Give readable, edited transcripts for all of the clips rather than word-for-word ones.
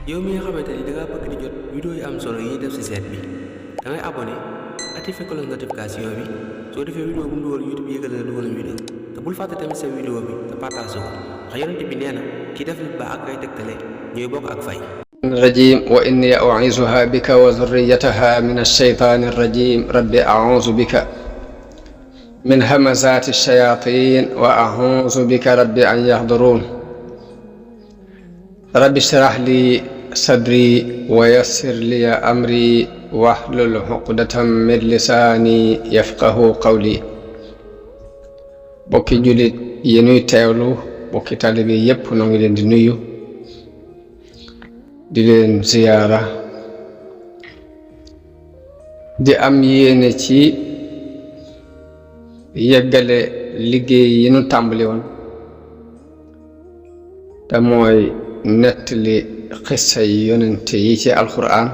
yow mi nga xamante ni da ngaa bëgg di jot vidéo yi am solo yi ñuy def ci site bi da ngay abonné activé cloche notification bi soo defee vidéo bu mu dugal YouTube yëgal na dugal vidéo te bul fàtte tamit sa vidéo bi te partage ko ndax yonent bi nee na ki def lu baax ak ay tegtale ñooy bokk ak fay. الرجيم وإني أعيذها بك وذريتها من الشيطان الرجيم رب أعوذ بك من همزات الشياطين وأعوذ بك رب أن يحضرون رب اشرح لي صدري ويسر لي أمري واحلل عقدة من لساني يفقه قولي bokki julit yi ñuy teewlu bokki taalibe yépp noo ngi leen di nuyu di leen ziyaara di am yéene ci yeggale liggéey yi nu tàmbali woon te mooy nettali xissa yi yonente yi ci alxuraan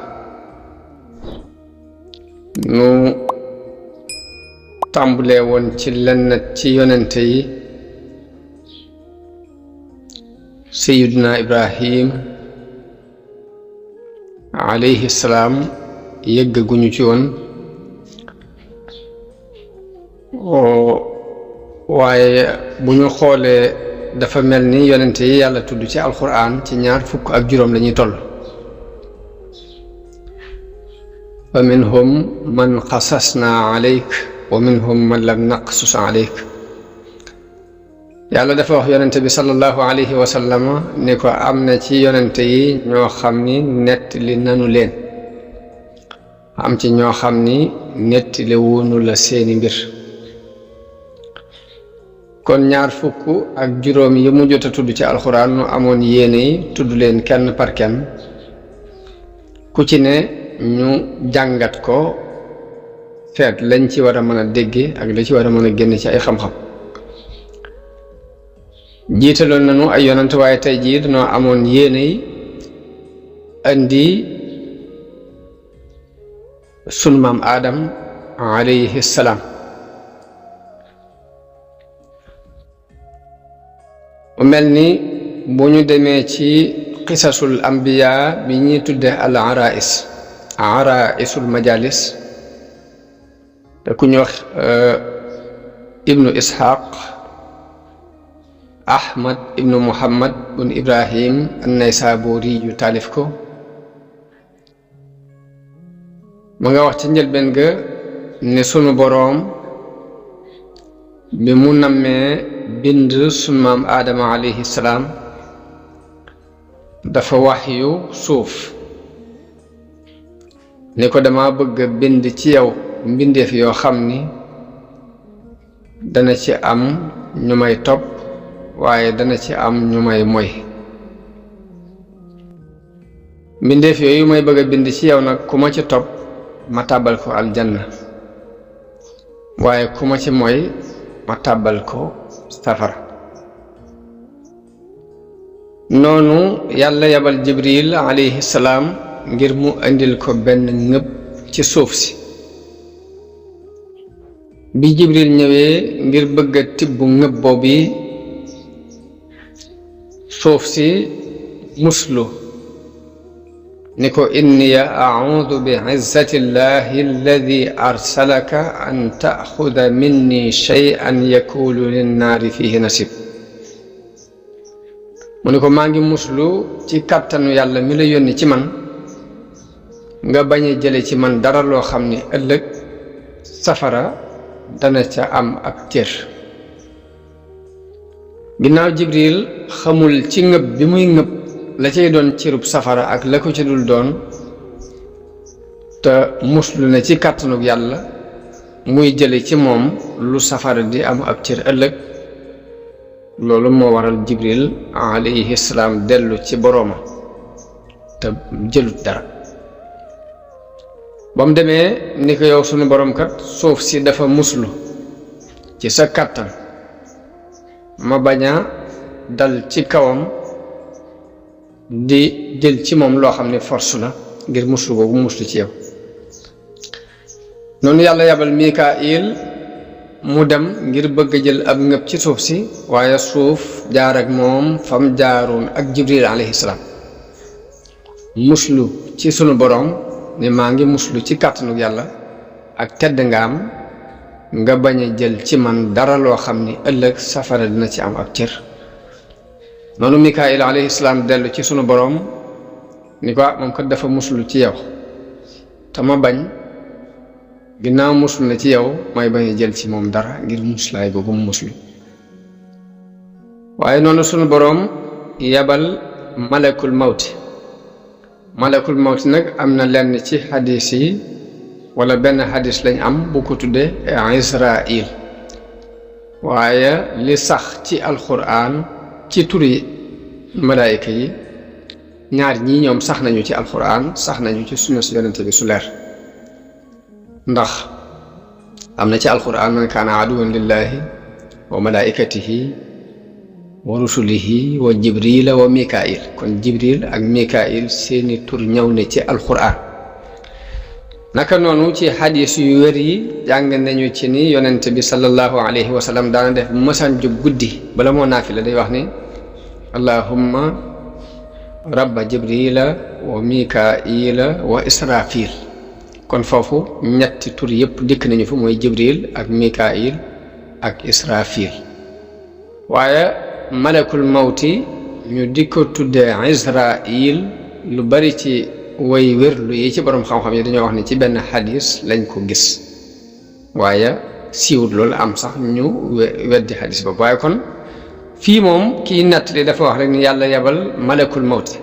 nu tàmbalee woon ci lenn ci yonente yi sayyiduna Ibrahim alayhi salaam yëggaguñu ci woon waaye bu ñu xoolee dafa mel ni yonente yi yàlla tudd ci alxuraan ci 25 lañuy toll wa minhum man qasasna alayk wa minhum man lam naqsus alayk yàlla dafa wax yonente bi sallallahu alayhi wa sallam ni ko am na ci yonente yi ñoo xam ni nettali nanu leen am ci ñoo xam ni nettali wunu la seeni mbir kon 25 yi mu jot a tudd ci alxuraan nu amoon yéene yi tudd leen kenn par kenn ku ci ne ñu jàngat ko feet lañ ci war a mën a dégge ak la ci war a mën a génn ci ay xam-xam jiitaloon nañu ay yonent waaye tey jii dañoo amoon yéene yi andi sunu maam Aadam alayhi salaam mu mel ni bu ñu demee ci qisasul ambiya bi ñuy tudde al araisul majalis te ku ñu wax ibnu ishaq ahmad ibnu muhammad bun ibrahim an-naysaburi yu taalif ko ma nga wax ci njëlbeen ga ne sunu boroom bi mu nammee bind sunu maam aadama alayhi salaam dafa waxyu suuf ni ko dama bëgg bind ci yow mbindeef yoo xam ni dana ci am ñu may topp waaye dana ci am ñu may moy mbindeef yooyu may bëgg a bind ci yow nag ku ma ci topp ma tàbbal ko aljanna waaye ku ma ci moy ma tàbbal ko safara noonu yàlla yabal jibril alayhi salaam ngir mu indil ko benn ngëb ci suuf si bi jibril ñëwee ngir bëgg a tibb ngëb boobu suuf si muslu ni ko inniya a'udhu bi izzati llahi alladi arsalaka an ta'khudha minni shay'an yakulu linnaari fihi nasib mu ni ko maa ngi muslu ci kàttanu yàlla mi la yónni ci man nga bañ a jële ci man dara loo xam ni ëllëg safara dana ca am ab cër ginnaaw jibril xamul ci ngëb bi muy ngëb la cay doon cërub safara ak la ko ci dul doon te muslu na ci kàttanug yàlla muy jële ci moom lu safara di am ab cër ëllëg loolu moo waral jibril alayhi salaam dellu ci borooma te jëlut dara ba mu demee ni ko yow sunu boroom kat suuf si dafa muslu ci sa kàttan ma bañ a dal ci kawam di jël ci moom loo xam ne force la ngir muslu boobu muslu ci yow noonu yàlla yabal Mikaayil mu dem ngir bëgg jël ab ngëb ci suuf si waaye suuf jaar ak moom fam jaaroon ak Jibril alayhi salaam muslu ci sunu borom ne maa ngi muslu ci kàttanu yàlla ak tedd ngaam nga bañ a jël ci man dara loo xam ni ëllëg safara dina ci am ab cër. noonu Mikaayil alayhi salaam dellu ci sunu borom ni ko moom kat dafa muslu ci yow te ma bañ ginnaaw muslu na ci yow may bañ a jël ci moom dara ngir muslaay googu mu muslu. waaye noonu sunu borom yabal malakul mawti nag am na lenn ci xadis yi wala benn xadis lañ am bu ko tuddee Israil, waaye li sax ci alquran ci turi malaayika yi ñaar ñii ñoom sax nañu ci alquran sax nañu ci sunna si yonente bi su leer. ndax am na ci alquran man kaana aduwan lillahi wa malaikatihi wa rusulihi wa jibrila wa mikail. kon jibril ak mikail seeni tur ñëw ne ci alquran. naka noonu ci xadis yu wér yi jàng nañu ci ni yonent bi sallallahu alayhi wa sallam daana def bu mësaan jóg guddi bala moo naafila day wax ni allahumma rabba jibrila wa mikaila wa israfil. kon foofu ñetti tur yépp dikk nañu fa mooy jibril ak mikail ak israfil. waaye malakul mawti ñu di ko tuddee Israil lu bari ci way wérlu yi ci borom xam-xam yi dañoo wax ne ci benn xadis lañ ko gis, waaye siiwut loolu am sax ñu weddi xadis boobu. waaye kon fii moom kii nettali dafa wax rek ni yàlla yebal malakul mawti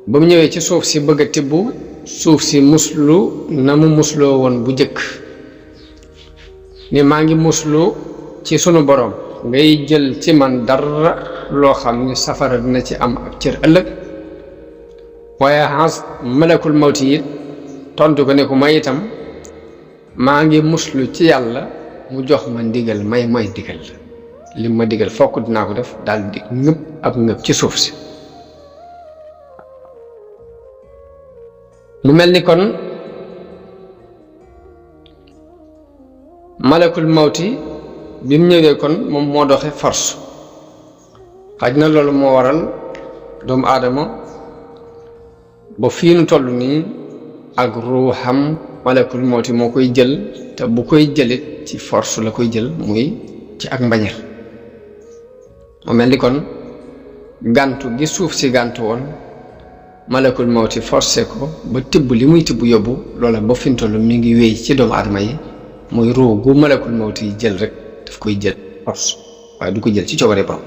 ba mu ñëwee ci suuf si bëgg a tibb suuf si muslu na mu musloo woon bu jëkk ni maa ngi muslu ci sunu borom ngay jël ci man dara loo xam ni safara dina ci am ab cër ëllëg. waaye malakul mawti it tontu ko ne ko may itam maa ngi muslu ci yàlla mu jox ma ndigal may digal li ma digal fokk dinaa ko def daal di ngëb ab ngëb ci suuf si. mu mel ni kon malakul mawti bi mu ñëwee kon moom moo doxe force. xaj na loolu moo waral doomu aadama ba fii nu toll nii ak ruuxam malakul mawti moo koy jël te bu koy jëlit ci force la koy jël muy ci ak mbañeel. mu mel ni kon gàntu gi suuf si gàntu woon malakul mawti forcé ko ba tibb li muy tibb yóbbu loola ba fi nu toll mi ngi wéy ci doomu aadama yi muy ruu gu malakul mawti jël rek daf koy jël force waaye du ko jël ci coobare borom.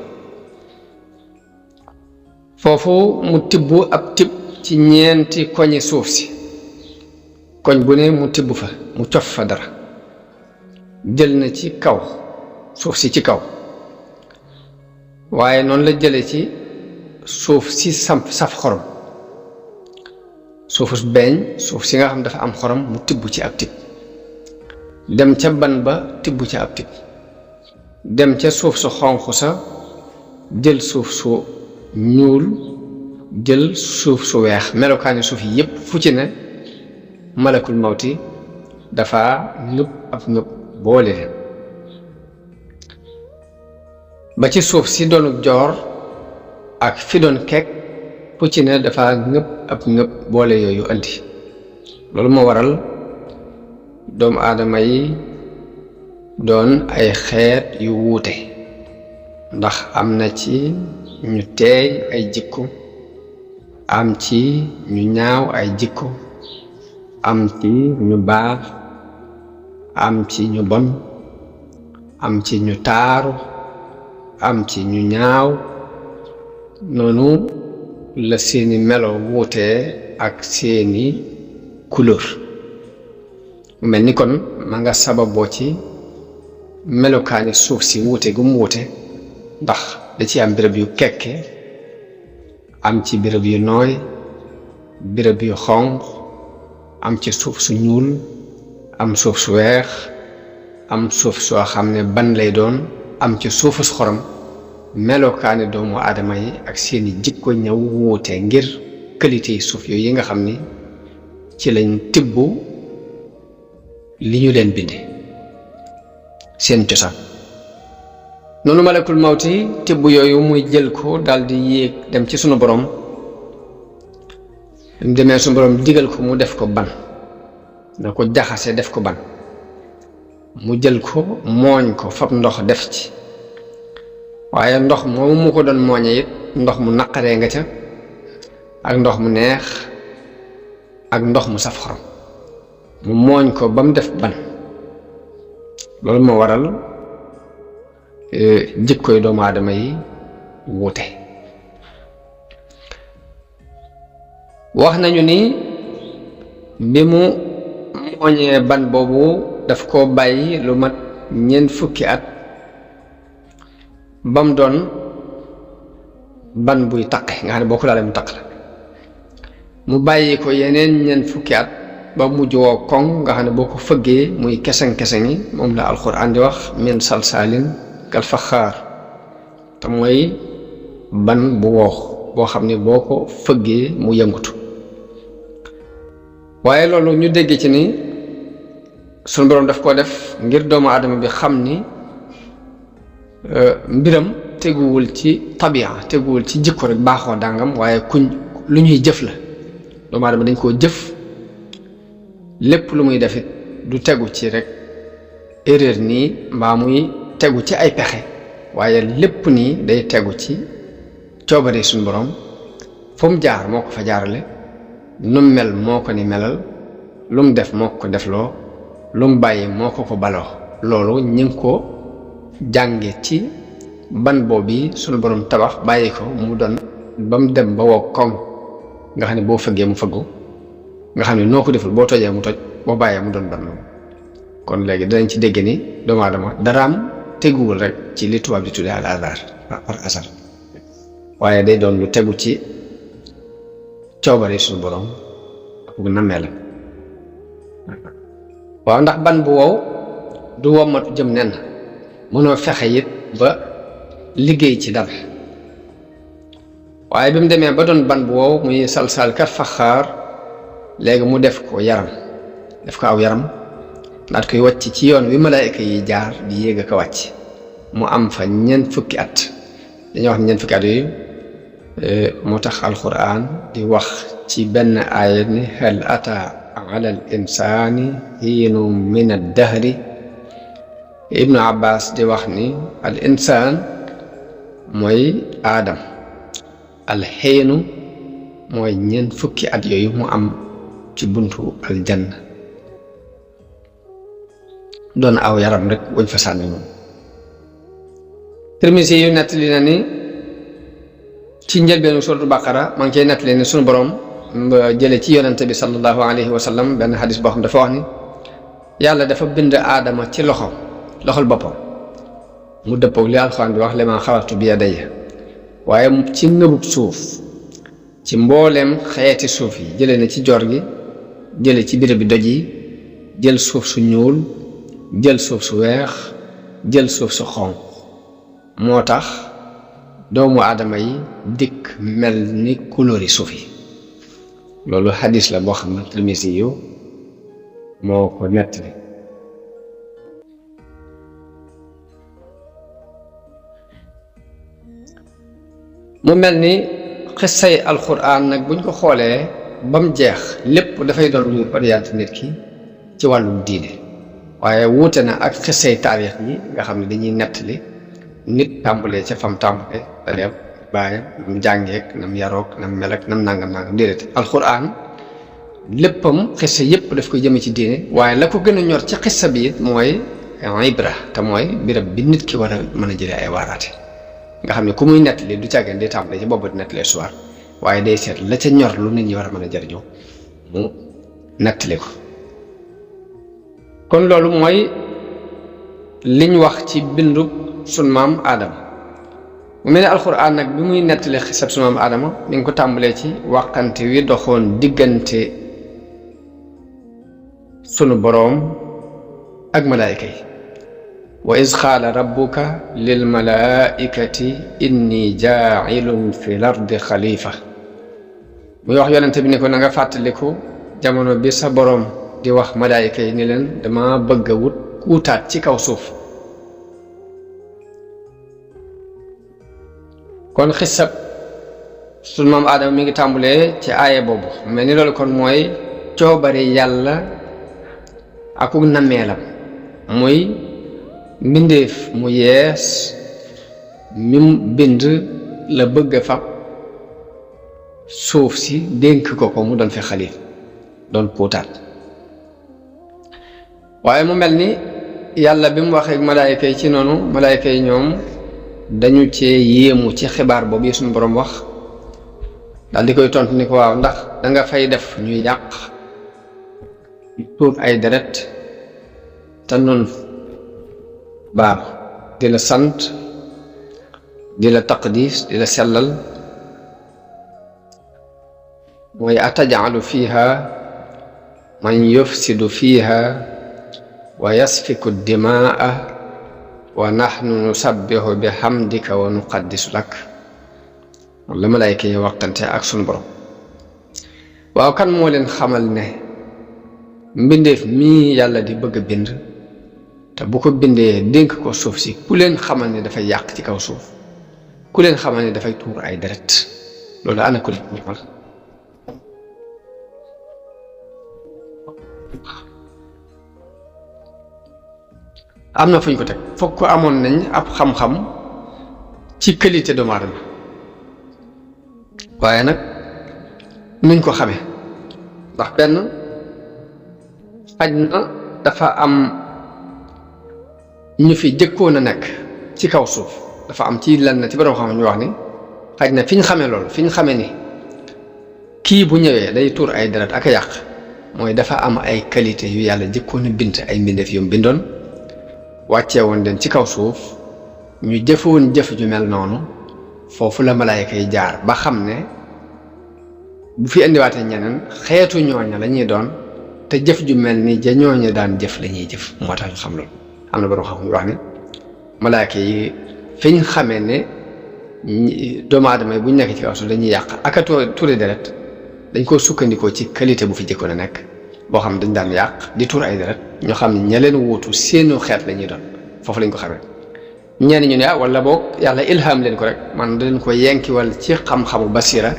foofu mu tibb ab tibb ci ñeenti koñi suuf si, koñ bu ne mu tibb fa mu cof fa dara jël na ci kaw suuf si ci kaw, waaye noonu la jële ci suuf si saf xorom, suufus beeñ suuf si nga xam dafa am xorom mu tibb ci ab tibb, dem ca ban ba tibb ca ab tibb, dem ca suuf su xonq sa jël suuf su ñuul jël suuf su weex. melokaani suuf yi yépp fu ci ne malakul mawti dafa ngëb ab ngëb boole leen ba ci suuf si doonu joor ak fi doon kekk fu ci ne dafa ngëb ab ngëb boole yooyu andi. loolu moo waral doomu aadama yi doon ay xeet yu wuute, ndax am na ci ñu teey ay jikko, am ci ñu ñaaw ay jikko, am ci ñu baax, am ci ñu bon, am ci ñu taaru, am ci ñu ñaaw. noonu la seeni melo wuutee ak seeni couleur. mel ni kon ma nga sababoo ci melokaani suuf si wuute gu mu wuute, ndax da ci am béréb yu kekke, am ci béréb yu nooy, béréb yu xonq, am ci suuf su ñuul, am suuf su weex, am suuf soo xam ne ban lay doon, am ci suufus xorom. melokaani doomu aadama yi ak seeni jikko ñëw wuute ngir qualité yi suuf yooyu yi nga xam ni ci lañ tibb li ñu leen binde seen cosaan. noonu malakul mawti tibb yooyu muy jël ko daldi yéeg dem ci sunu borom mu demee suñu borom digal ko mu def ko ban na ko jaxase def ko ban mu jël ko mooñ ko fab ndox def ci waaye ndox moomu mu ko doon mooñe it ndox mu naqaree nga ca ak ndox mu neex ak ndox mu saf xorom mu mooñ ko ba mu def ban loolu moo waral jikkoy doomu aadama yi wuute wax nañu ni bi mu mooñee ban boobu daf ko bàyyi lu mat ñeent fukki at ba mu doon ban buy taqe nga xam ne boo ko laalee mu taq la mu bàyyi ko yeneen ñeent fukki at ba mujj woo koŋ nga xam ne boo ko fëggee muy keseng-keseng yi moom la alxuraan di wax min salsaalin kal faxaar te mooy ban bu woox boo xam ne boo ko fëggee mu yëngutu waaye loolu ñu dégg ci ni sunu boroom daf ko def ngir doomu aadama bi xam ni mbiram teguwul ci tabia teguwul ci jikko rek baaxoo dàngam waaye lu ñuy jëf la doomu aadama dañ koo jëf lépp lu muy defit du tegu ci rek erreur nii mbaa muy tegu ci ay pexe waaye lépp nii day tegu ci coobare suñu borom fu mu jaar moo ko fa jaarale lu mu mel moo ko ni melal lu mu def moo ko defloo lu mu bàyyi moo ko baloo loolu ñu ngi ko jànge ci ban boobu suñu borom tabax bàyyi ko mu doon ba mu dem ba woo koŋ nga xam ne boo fëggee mu fëggu nga xam ne noo ko deful boo tojee mu toj boo bàyyee mu doon ban moom kon léegi danañ ci dégg ni doomu aadama daraam teguwul rek ci li tubaab di tuddee al hasard par hasard waaye day doon lu tegu ci coobare suñu borom ak nammee la waaw ndax ban bu wow du wommatu jëm nen mënoo fexe it ba liggéey ci dara waaye bi mu demee ba doon ban bu wow muy salsal kat faxaar léegi mu def ko yaram def ko aw yaram daat koy wàcc ci yoon wi malaayika yi jaar di yéeg ak a wàcc mu am fa ñeent fukki at dañuy wax ñeent fukki at yooyu moo tax alquran di wax ci benn aaya ni hal ata ala al insani hiinu min ad dahri ibnu abbas di wax ni al insaan mooy aadam al xiinu mooy ñeent fukki at yooyu mu am ci buntu aljanna doon aw yaram rek wuñ fa sànni moom Tirmisi yu nettali na ni ci njëlbeenu suratu baqara maa ngi cay nettali ni sunu borom jële ci yonente bi sallallahu alayhi wa sallam benn xadis boo xam dafa wax ni yàlla dafa bind aadama ci loxol boppam mu dëppoog li alxuraan bi wax li ma xalaqtu bi yadayya waaye ci ngëbub suuf ci mbooleem xeeti suuf yi jële na ci joor gi jële ci bérëb bi doj yi jël suuf su ñuul jël suuf su weex jël suuf su xonq moo tax doomu aadama yi dikk mel ni couleur yi suuf yi loolu xadis la boo xam ne Tirmisi yu moo ko nettali mu mel ni xissay alxuraan nag buñ ko xoolee ba mu jeex lépp dafay doon luy orienté nit ki ci wàllum diine waaye wuute na ak xissay taarix yi nga xam ne dañuy nettali nit tàmbalee ca fam tàmbalee daleem baayam nam jàngeek nam yaroog nam melek nam nangam déedéet alxuraan léppam xissa yépp daf koy jëme ci diine waaye la ko gën a ñor ci xissa bi it mooy ibra te mooy birab bi nit ki war a mën a jëlee ay waaraate nga xam ne ku muy nettali du càggeen day tàmbalee ci boobu di nettalee soir waaye day seet la ca ñor lu nit ñi war a mën a jariñoo mu nettali ko kon loolu mooy liñ wax ci bindu sunu maam Aadama mu mel ne alxuraan nag bi muy nettali xisab sunu maam Aadama mi ngi ko tàmbalee ci waxante wi doxoon diggante sunu boroom ak malaayika yi wa iz qaala rabbuka lil malaaikati inni jaa'ilun fil ardi xalifa muy wax yonente bi ni ko na nga fàttaliku jamono bi sa boroom di wax malaayika yi ni leen dama bëgg a wutaat ci kaw suuf kon xisab sunu maam Aadama mi ngi tàmbulee ci aaya boobu mel ni loolu kon mooy coobare yàlla akuk nammeelam muy mbindeef mu yees mim bind la bëgg a fab suuf si dénk ko mu doon fi xalif doon kuutaat waaye mu mel ni yàlla bi mu waxee malaayka yi ci noonu malaayka yi ñoom dañu cee yéemu ci xibaar boobu yi suñu boroom wax daal di koy tontu ni ko waaw ndax danga fay def ñuy yàq tuur ay deret te noonu baax di la sant di la taqdis di la sellal mooy atajalu fiha man yufsidu fiha wa yasfiku dimaa wa nahnu nusabbihu bihamdika wa nuqaddisu lak la malaayka yi waxtante ak sunu borom waaw kan moo leen xamal ne mbindeef mii yàlla di bëgg a bind te bu ko bindee dénk ko suuf si ku leen xamal ne dafay yàq ci kaw suuf ku leen xamal ne dafay tuur ay deret loolu ana ko leen xamal am na fu ñu ko teg foog ko amoon nañ ab xam-xam ci qualité doomu aadama waaye nag nuñ ko xamee ndax benn xaj na dafa am ñu fi jëkkoon a nekk ci kaw suuf dafa am ci lan na ci borom xam ñu wax ni xaj na fi ñu xamee loolu fi ñu xamee ni kii bu ñëwee day tuur ay deret ak a yàq mooy dafa am ay qualité yu yàlla jëkkoon a bind ay mbindeef yu mu bindoon wàccee woon leen ci kaw suuf ñu jëfoon jëf ju mel noonu foofu la malaayka yi jaar ba xam ne bu fi indiwaatee ñeneen xeetu ñooña la ñuy doon te jëf ju mel ni ja ñooña daan jëf la ñuy jëf moo tax ñu xam loolu am na borom xam ñu wax ne malaayka yi fi ñu xamee ne doomu aadama yi bu ñu nekk ci kaw suuf dañuy yàq ak a tuuri deret dañ koo sukkandikoo ci qualité bu fi jëkkoon a nekk boo xam dañ daan yàq di tuur ay deret ñoo xam ne ña leen wuutu seenu xeet la ñuy doon foofu lañ ko xamee ñenn ñu ne wala boog yàlla ilham leen ko rek man da leen ko yenki wala ci xam-xamu basira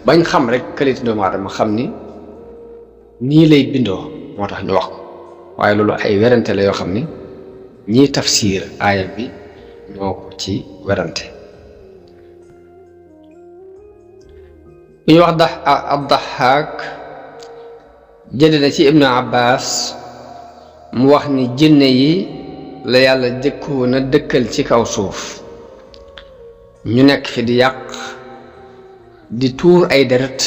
bañ xam rek qualité doomu aadama xam ni nii lay bindoo moo tax ñu wax ko waaye loolu ay werante la yoo xam ni ñii tafsir aaya bi ñoo ko ci werante bu ñuy wax ad-Dahhaak jële na ci Ibnu Abbas mu wax ni jinne yi la yàlla jëkkoon a dëkkal ci kaw suuf ñu nekk fi di yàq di tuur ay deret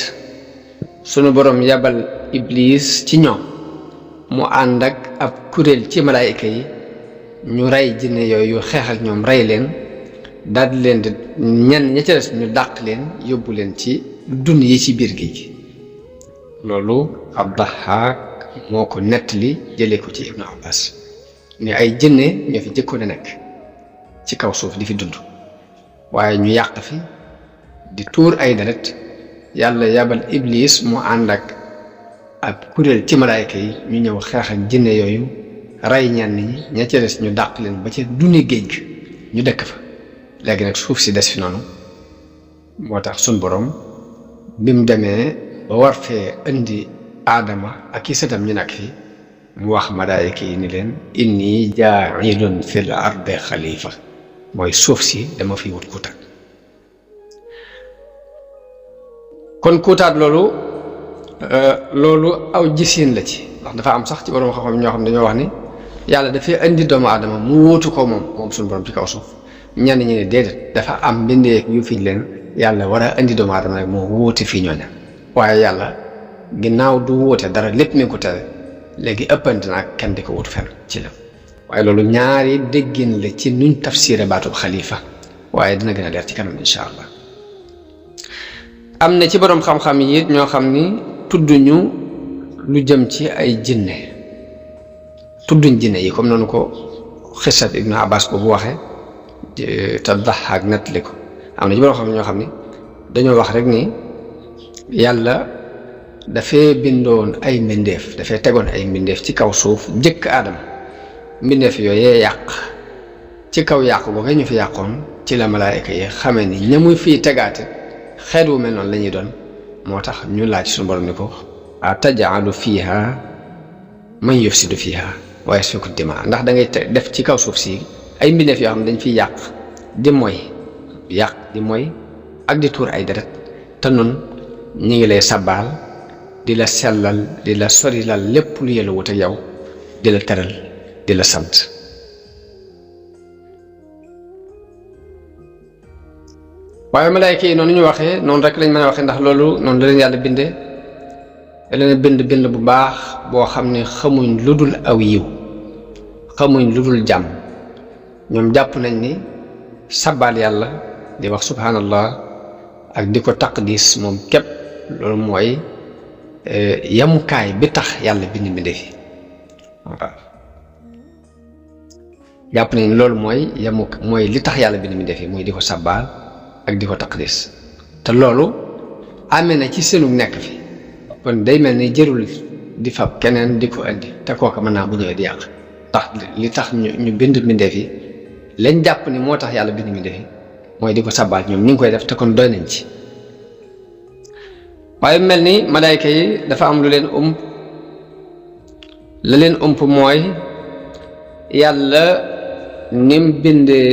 sunu boroom yabal Iblis ci ñoom mu ànd ak ab kuréel ci malaayika yi ñu rey jinne yooyu xeex ak ñoom rey leen daldi leen di ñenn ña ca des ñu dàq leen yóbbu leen ci dun yi ci biir géej gi loolu ad-Dahhaak moo ko nettali jëlee ko ci Ibnu Abbas ni ay jinne ñoo fi jëkkoon a nekk ci kaw suuf di fi dund waaye ñu yàq fi di tuur ay deret yàlla yabal Iblis mu ànd ak ab kuréel ci malaayka yi ñu ñëw xeex ak jinne yooyu rey ñenn ñi ña ca des ñu dàq leen ba ca duni géej gi ñu dëkk fa léegi nag suuf si des fi noonu moo tax sun borom bi mu demee ba war fee indi aadama ak i sëtam ñu nekk fi mu wax malaayka yi ni leen inni jaa'ilun fil ardi xalifa mooy suuf si dama fi wut kuutaat kon kuutaat loolu aw gisin la ci ndax dafa am sax ci borom xam-xam ñoo xam ne dañoo wax ni yàlla dafay indi doomu aadama mu wuutu ko moom suñu borom ci kaw suuf ñenn ñi ne déedéet dafa am mbindeef yu fi leen yàlla war a indi doomu aadama rek moo wuuti fii ñooña waaye yàlla ginnaaw du wuute dara lépp mi ngi ko tere léegi ëppante na kenn di ko wutu fenn ci la waaye loolu ñaari déggin la ci nuñ tafsiré baatub xalifa waaye dina gën a leer ci kanam insha allah am na ci borom xam-xam yi ñoo xam ni tudduñu lu jëm ci ay jinne tudduñ jinne yi comme noonu ko xisat Ibnu Abbas boobu waxee te Dahhaak nettali ko am na ci borom xam ñoo xam ni dañoo wax rek ni yàlla dafay bindoon ay mbindeef dafay tegoon ay mbindeef ci kaw suuf jëkk aadama mbindeef yooyee yàq ci kaw yàq boo koy ñu fi yàqoon ci la malaayka yi xamee ni ña muy fii tegaate xeet wu mel noonu la ñuy doon moo tax ñu laaj suñu borom ni ko ataj'alu fiha man yufsidu fiha wa yasfiku dima ndax da ngay def ci kaw suuf si ay mbindeef yoo xam ne dañ fiy yàq di mooy ak di tuur ay deret te nun ñi ngi lay sabbaal di la sellal di la sorilal lépp lu yella wut ak yow di la teral di la sant waaye malaayka yi noonu ñu waxee noonu rek lañ mën a waxee ndax loolu noonu la leen yàlla bindee da leen bind bu baax boo xam ne xamuñ lu dul aw yiw xamuñ lu dul jàmm ñoom jàpp nañ ni sabbaal yàlla di wax subhanallah ak di ko taqdis moom képp loolu mooy yamukaay bi tax yàlla bind mbindéef yi waaw jàpp nañ loolu mooy li tax yàlla bind mbindéef yi mooy di ko sabbaal ak di ko taqdis te loolu amee na ci seenu nekk fi kon day mel ni jërul di fab keneen di ko indi te kooka mën naa bu ñëwee di yàq tax li tax ñu bind mbindéef yi lañ jàpp ni moo tax yàlla bind mbindéef yi mooy di ko sabbaal ñoom ñu ngi koy def te kon doy nañ ci waaye mel ni malaayka yi dafa am lu leen la leen mooy yàlla nim bindee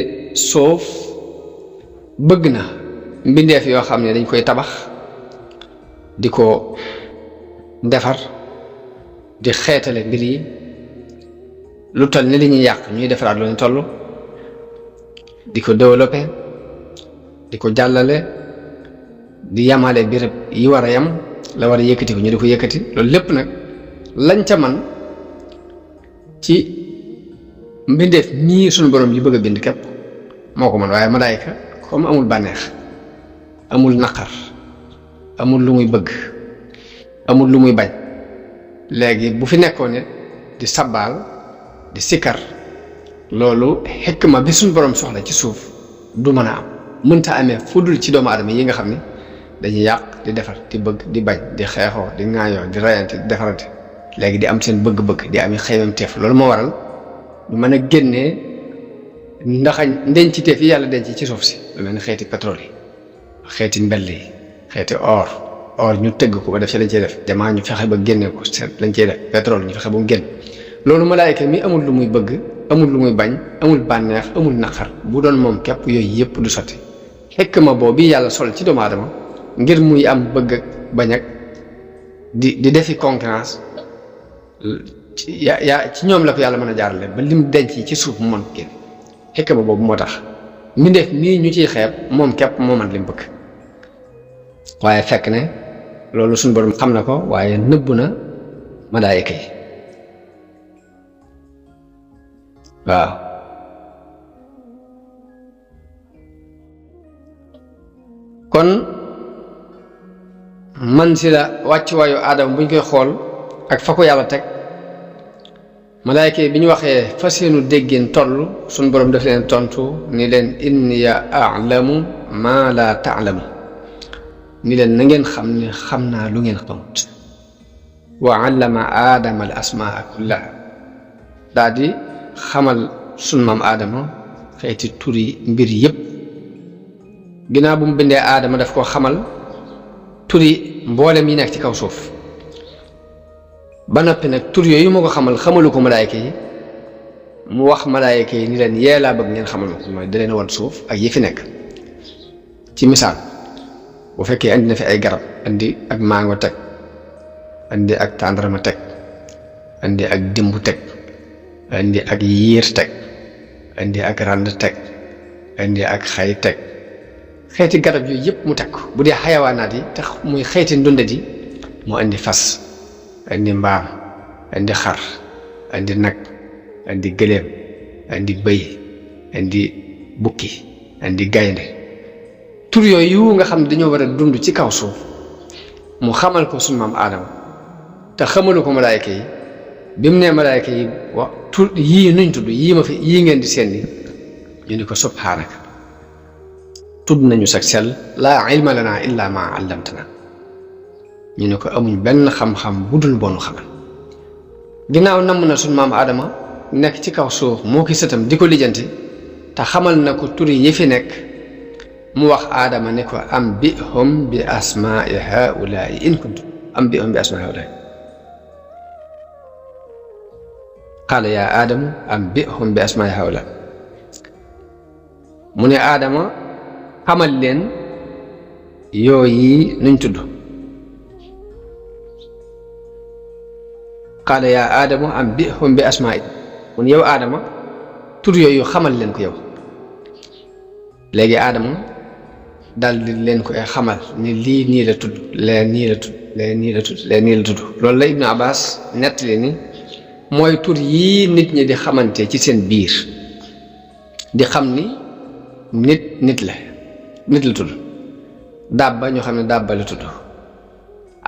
suuf bëgg na mbindeef yoo xam ne dañ koy tabax di ko defar di xeetale mbir yi lu toll ni li ñuy yàq ñuy defaraat lu ñu toll di ko développer di ko jàllale di yamale béréb yi war a yam la war a yëkkati ko ñu di ko yëkkati loolu lépp nag lañ ca man ci mbindeef ñii suñu borom yi bëgg a bind képp moo ko mën waaye malaayka comme amul bànneex amul naqar amul lu muy bëgg amul lu muy bañ léegi bu fi nekkoon ne di sabbaal di sikkar loolu xikma bi suñu borom soxla ci suuf du mën a am mënta amee fu dul ci doomu aadama yi nga xam ne dañuy yàq di defar di bëgg di bañ di xeexoo di ŋaayoo di rayante di defarante léegi di am seen bëgg-bëgg di am xeymam teef loolu moo waral du mën a génnee ndaxañ ndenciteef yi yàlla denc ci suuf si lu mel ni xeeti pétrole yi xeeti mbell yi xeeti or ñu tëgg ko ba def ci lañ cey def jamaa ñu fexe ba génne ko seet lañ cey def pétrole ñu fexe ba mu génn loolu malaayka mi amul lu muy bëgg amul lu muy bañ amul bànneex amul naqar bu doon moom képp yooyu yëpp du sotti xikma boobu yàlla sol ci doomu aadama ngir muy am bëgg ak bañ ak di defi concurrence ci ñoom la ko yàlla mën a jaarale ba lim denc ci suuf mu mën génn xikma boobu moo tax mbindeef mii ñu ciy xeeb moom képp moo mën lim bëgg waaye fekk ne loolu suñu borom xam na ko waaye nëbb na malaayika yi waaw kon man si la wàccuwaayu aadama buñ koy xool ak fa ko yàlla teg malaayka yi bi ñu waxee fa seenu déggin toll suñ borom daf leen tontu ni leen inni a'lamu ma la ta'lamu ni leen na ngeen xam ne xam naa lu ngeen xamut wa 'allama aadama al asmaa kullaha daa di xamal sun maam aadama xeeti turi mbir yépp ginnaaw bu mu bindee aadama daf koo xamal turi mboolem yi nekk ci kaw suuf ba noppi nag tur yooyu moo ko xamalu ko malaayka yi mu wax malaayka yi ni leen yee laa bëgg ngeen xamal ma ko mooy da leen woon suuf ak yi fi nekk ci misaal bu fekkee andi na fi ay garab andi ak mango teg andi ak tàndarama teg andi ak dimbu teg andi ak yiir teg andi ak rand teg andi ak xay teg xeeti garab yooyu yëpp mu teg ko bu dee xayawaanaat yi te muy xeeti ndundat yi mu andi fas andi mbaam andi xar andi nag andi gëléem andi bëy andi bukki andi gaynde tur yooyu nga xam ne dañoo war a dund ci kaw suuf mu xamal ko sunu maam aadama te xamalu ko malaayka yi bi mu nee malaayka yi wa tur yii nuñ tudd yii ngeen di seen ni ñu ni ko subhaanaka tudd nañu sag sell laa ilma lana illa ma allamtana ñu ne ko amuñ benn xam-xam bu dul boonu xamal ginnaaw namm na suñ maam aadama nekk ci kaw suuf moo ki sëtam di ko lijjanti te xamal na ko turi yi fi nekk mu wax aadama ne ko ambihum bi asmaai haulaai in kuntum ambihum bi asmaai haulaai qaala yaa aadamu ambihum bi asmaai haulaai mu ne aadama xamal leen yooyi nuñ tudd qaala yaa aadamu ambihum bi asmaai mu ne yow aadama tur yooyu xamal leen ko yow léegi aadama dal di leen koy xamal ni lii nii la tudd lee nii la tudd lee nii la tudd lee nii la tudd loolu la Ibnu Abbas nettali ni mooy tur yii nit ñi di xamante ci seen biir di xam ni nit la tudd dàbba ñoo xam ne dàbba la tudd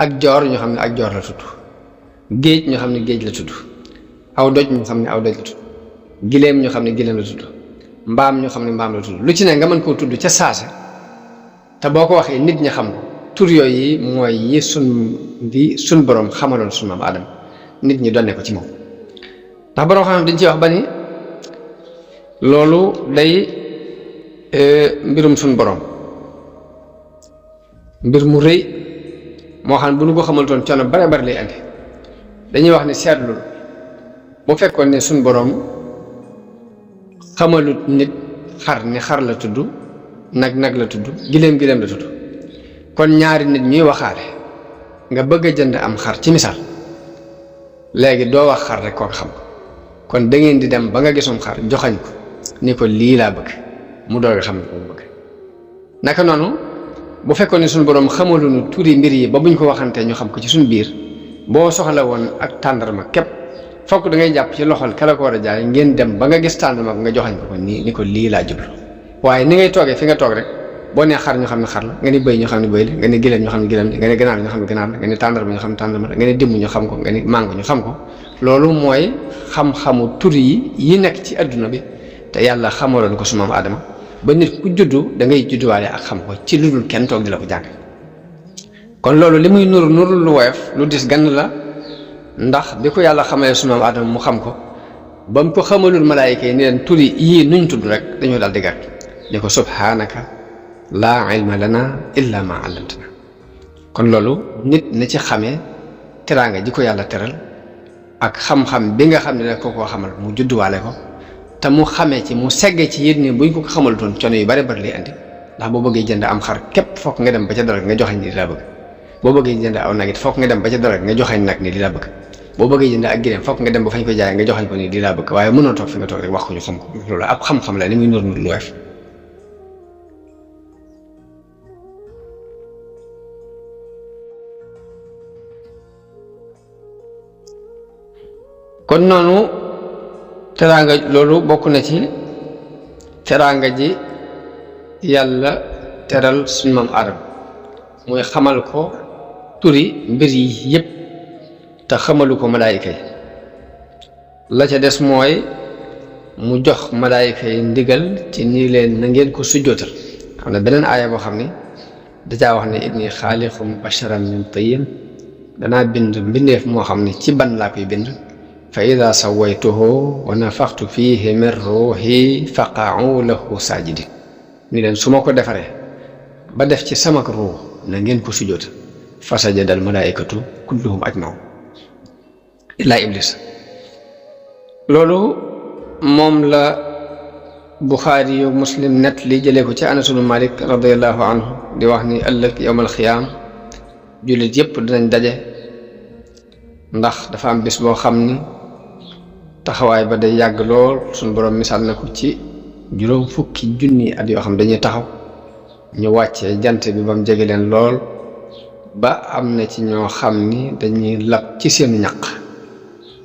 ak joor ñoo xam ne ak joor la tudd géej ñoo xam ne géej la tudd aw doj ñoo xam ne aw doj la tudd giléem ñoo xam ne giléem la tudd mbaam ñoo xam ne mbaam la tudd lu ci ne nga mën koo tudd ca saase te boo ko waxee nit ñi xam ko tur yooyu mooy yi suñ boroom xamaloon suñ maam Aadama nit ñi donne ko ci moom ndax boroom xam dañ ci wax ba ni loolu day mbirum suñ boroom mbir mu rëy moo xam ne bu nu ko xamaltoon coono bare bare lay andi dañuy wax ni seetlu bu fekkoon ne suñ boroom xamalut nit xar ni xar la tudd nag la tudd giléem la tudd kon ñaari nit ñuy waxaale nga bëgg a jënd am xar ci misaal léegi doo wax xar rek koo xam ko kon da ngeen di dem ba nga gisum xar joxañ ko ni ko lii laa bëgg mu doog a xam ne ko bëgg naka noonu bu fekkoon ne suñu boroom xamaluñu turi mbir yi ba buñ ko waxantee ñu xam ko ci suñu biir boo soxla woon ak tàndarma képp fokk da ngay jàpp ci loxol kala ko war a jaay ngeen dem ba nga gis tàndarma nga joxañ ko nii ni ko lii laa jublu waaye ni ngay toogee fi nga toog rek boo nee xar ñu xam ne xar la nga ni bëy ñu xam ne bëy la nga ni giléem ñu xam ne giléem la nga ni ganaar ñu xam ne ganaar la nga ni tàndarma ñu xam ne tàndarma la nga ni dimm ñu xam ko nga ni màngo ñu xam ko loolu mooy xam-xamu tur yi nekk ci adduna bi te yàlla xamaloon ko su maam Aadama ba nit ku juddu da ngay judduwaale ak xam ko ci lu dul kenn toog di la ko jàng kon loolu li muy nuru lu woyof lu dis gann la ndax bi ko yàlla xamalee su maam Aadama mu xam ko ba mu ko xamalul malaayika yi ni leen turi yii nuñ tudd rek dañoo daal di gàtt ni ko subhaanaka laa ilma lana illa ma allamtana kon loolu nit na ci xamee teraanga ji ko yàlla teral ak xam-xam bi nga xam ne nag ko koo xamal mu judduwaale ko te mu xamee ci mu segge ci yit ni buñ ko xamal doon coono yu bari bari lay andi ndax boo bëggee jënd am xar képp fokk nga dem ba ca dara nga joxañ ni li laa bëgg boo bëggee jënd aw nag it fokk nga dem ba ca dara nga joxañ nag ni li laa bëgg boo bëggee jënd ak gileem fokk nga dem ba fañ koy jaay nga joxañ ko ni li laa bëgg waaye mënoo toog fi nga toog rek wax ko ñu xam ko loolu ab xam-xam la ni muy nur lu weef kon noonu teraanga loolu bokk na ci teraanga ji yàlla teral suñu maam Aadama muy xamal ko turi mbir yi yépp te xamalu ko malaayika yi la ca des mooy mu jox malaayika yi ndigal ci nii leen na ngeen ko sujjootal xam ne beneen aaya boo xam ni dajaa wax ne inni xaaliqum basharan min tiin danaa bind mbindeef moo xam ne ci ban laa koy bind fa ida sawaytuhu wa nafaxtu fihi min ruuhi faqa'u lahu saajidin ni leen su ma ko defaree ba def ci sama ruux na ngeen ko sujjóota fa sajada al malaikatu kulluhum ajmaun illaa iblis loolu moom la Buxaari yu Muslim net li jëlee ko ci Anas ibn Malik radiyallahu anhu di wax ni ëllëg yawmal xiyaam jullit yépp dinañ daje ndax dafa am bis boo xam ni taxawaay ba day yàgg lool suñu boroom misaal na ko ci juróom fukki junni at yoo xam dañuy taxaw ñu wàccee jant bi ba mu jege leen lool ba am na ci ñoo xam ni dañuy lab ci seenu ñaq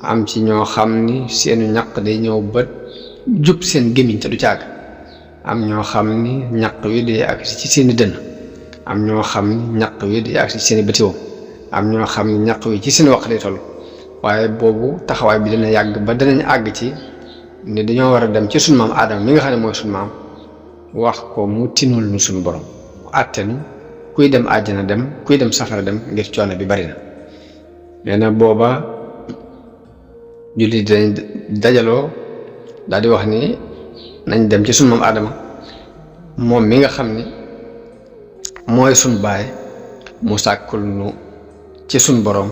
am ci ñoo xam ni seenu ñaq day ñëw ba jub seen gémmiñ te du caag am ñoo xam ni ñaq wi day agsi ci seeni dënn am ñoo xam ni ñaq wi day agsi ci seeni bëtiwoom am ñoo xam ni ñaq wi ci seen wax lay toll waaye boobu taxawaay bi dina yàgg ba danañ àgg ci ni dañoo war a dem ci suñu maam Aadama mi nga xam ne mooy suñu maam wax ko mu tinul nu suñu borom mu àttenu kuy dem àjjana dem kuy dem safara dem ngir coono bi bari na nee na booba julli dañ dajaloo daal di wax ni nañ dem ci suñu maam Aadama moom mi nga xam ni mooy sun baay mu sàkkul nu ci sun borom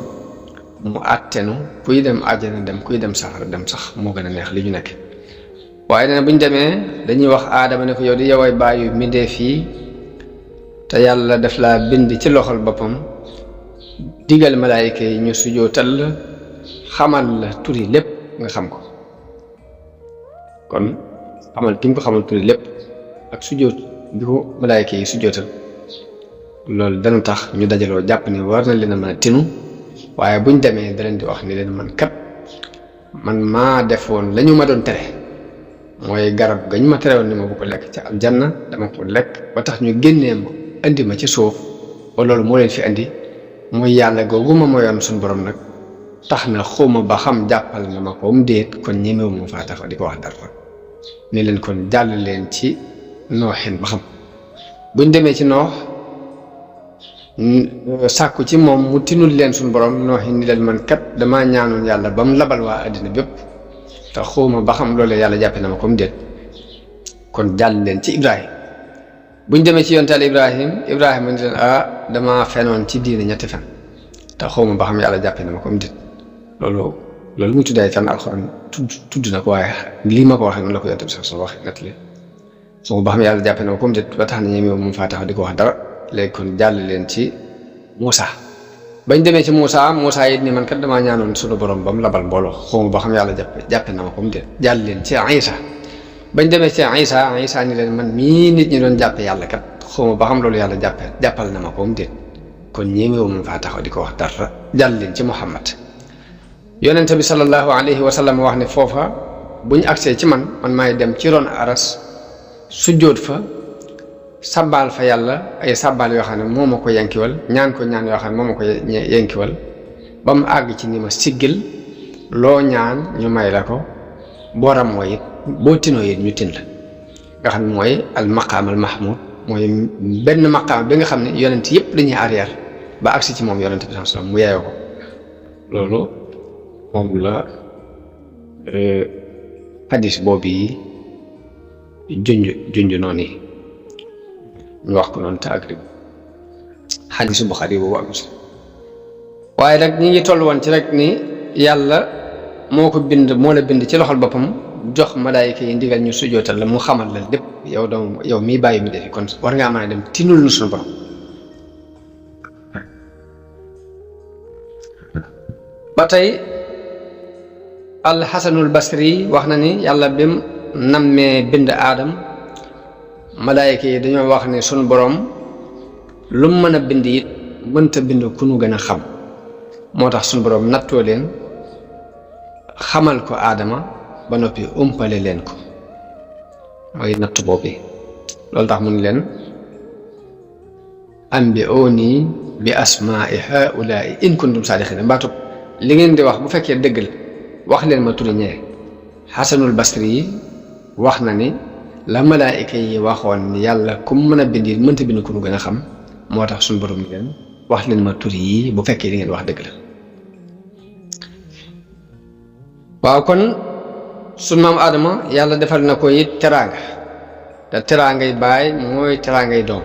mu àttenu kuy dem àjjana dem kuy dem safara dem sax moo gën a neex li ñu nekk. waaye nee na bu ñu demee dañuy wax aadama ne ko yow di yoway bàyyu mbindeef yi te yàlla daf laa bind ci loxol boppam digal malaayika yi ñu sujootal la xamal la turi lépp nga xam ko. kon xamal ki nga ko xamal turi lépp ak sujoot bi ko malaayika yi sujootal loolu dana tax ñu dajaloo jàpp ni war na leen a mën a tinu. waaye buñ demee da leen di wax ni leen man kat man maa defoon la ñu ma doon tere mooy garab gañ ma tere woon ni ma bu ko lekk ca aljanna dama ko lekk ba tax ñu génnee ma indi ma ci suuf ba loolu moo leen fi indi muy yàlla googu ma moyoon suñu borom nag tax na xawma ba xam jàppal na ma ko mu déet kon ñemewu ma faa tax di ko wax dara ni leen kon jàll leen ci nooxin ba xam buñ demee ci noox sàkku ci moom mu tinul leen suñu borom nooxi ni leen man kat damaa ñaanoon yàlla ba mu labal waa àddina bépp te xawma ba xam loolu yàlla jàppe na ma comme déet kon jàll leen ci Ibrahim buñ demee ci yontaal Ibrahima ni leen damaa fenoon ci diine ñetti fen te xawma ba xam yàlla jàppe na ma comme déet loolu mu tuddaay fen alxuraan tudd na ko waaye lii ma ko waxee noonu la ko yonte bi sax soo waxee nett li xawma ba xam yàlla jàppe na ma comme déet ba tax na ñemewu moom faa tax di ko wax dara. léegi kon jàll leen ci Moussa bañ demee ci Moussa it ni man kat damaa ñaanoon sunu borom ba mu labal mbooloo xawma ba xam yàlla jàppe na ma comme déet jàll leen ci Isa bañ demee ci Isa ni leen man mii nit ñi doon jàppe yàlla kat xawma ba xam loolu yàlla jàppal na ma comme déet kon ñemewu mu faa taxaw di ko wax dara jàll leen ci Muhammad yonente bi sallallahu alayhi wa sallam wax ne foofa buñ agsee ci man maay dem ci ron aras sujjóot fa sabbaal fa yàlla ay sabbaal yoo xam ne moo ma ko yankiwal ñaan ko ñaan yoo xam ne moo ma ko yankiwal ba mu àgg ci ni ma siggil loo ñaan ñu may la ko booram mooy it boo tinoo it ñu tin la nga xam ne mooy al maqaam al mahmud mooy benn maqaam bi nga xam ne yonent yëpp dañuy arrière ba agsi ci moom yonent bi sallallahu alayhi wasallam mu yeeyoo ko loolu moom la hadis boobu yi junj noonu yi ñu wax ko noonu te ak rek xadisu Buxaari boobu ak Muslim waaye nag ñi ngi toll woon ci rek ni yàlla moo ko bind moo la bind ci loxol boppam jox malaayika yi ndigal ñu sujootal la mu xamal la lépp yow mii bàyyi mi defi kon war ngaa mën a dem tinul nu suñu borom ba tey alxasanul basri wax na ni yàlla bim nammee bind aadam malaayika yi dañoo wax ne sunu borom lu mu mën a bind it mënta bind ku nu gën a xam moo tax sunu borom nattoo leen xamal ko aadama ba noppi umpale leen ko mooy natt boobu loolu tax mu ne leen ambi'uuni bi asmaa'i haa'ulaa'i in kuntum saadiqiin mbaatub li ngeen di wax bu fekkee dëgg la wax leen ma turi ñee xasanul basri yi wax na ni la malaayika yi waxoon ni yàlla ku mën a bind it mënta bind ku nu gën a xam moo tax suñu borom leen wax leen ma tur yi bu fekkee li ngeen wax dëgg la waaw kon sunu maam Adama yàlla defal na ko it teraanga te teraangay baay mooy teraangay doom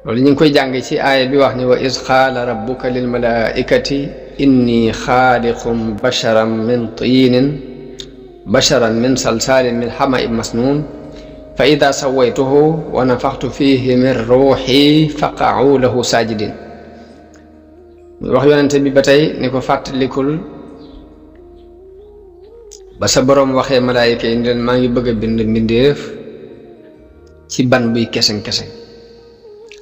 loolu ñu ngi koy jàng ci aaya bi wax ni wa iz qaala rabbuka lil malaaikati inni xaaliqum basharan min salsaalin min hama'in masnuun fa ida sawaytuhu wa nafaxtu fihi min ruuxi faqa'u lahu saajidin wax yonente bi ba tey ni ko fàttalikul ba sa boroom waxee malaayika yi leen maa ngi bëgg a bind mbindeef ci ban buy keseng-keseng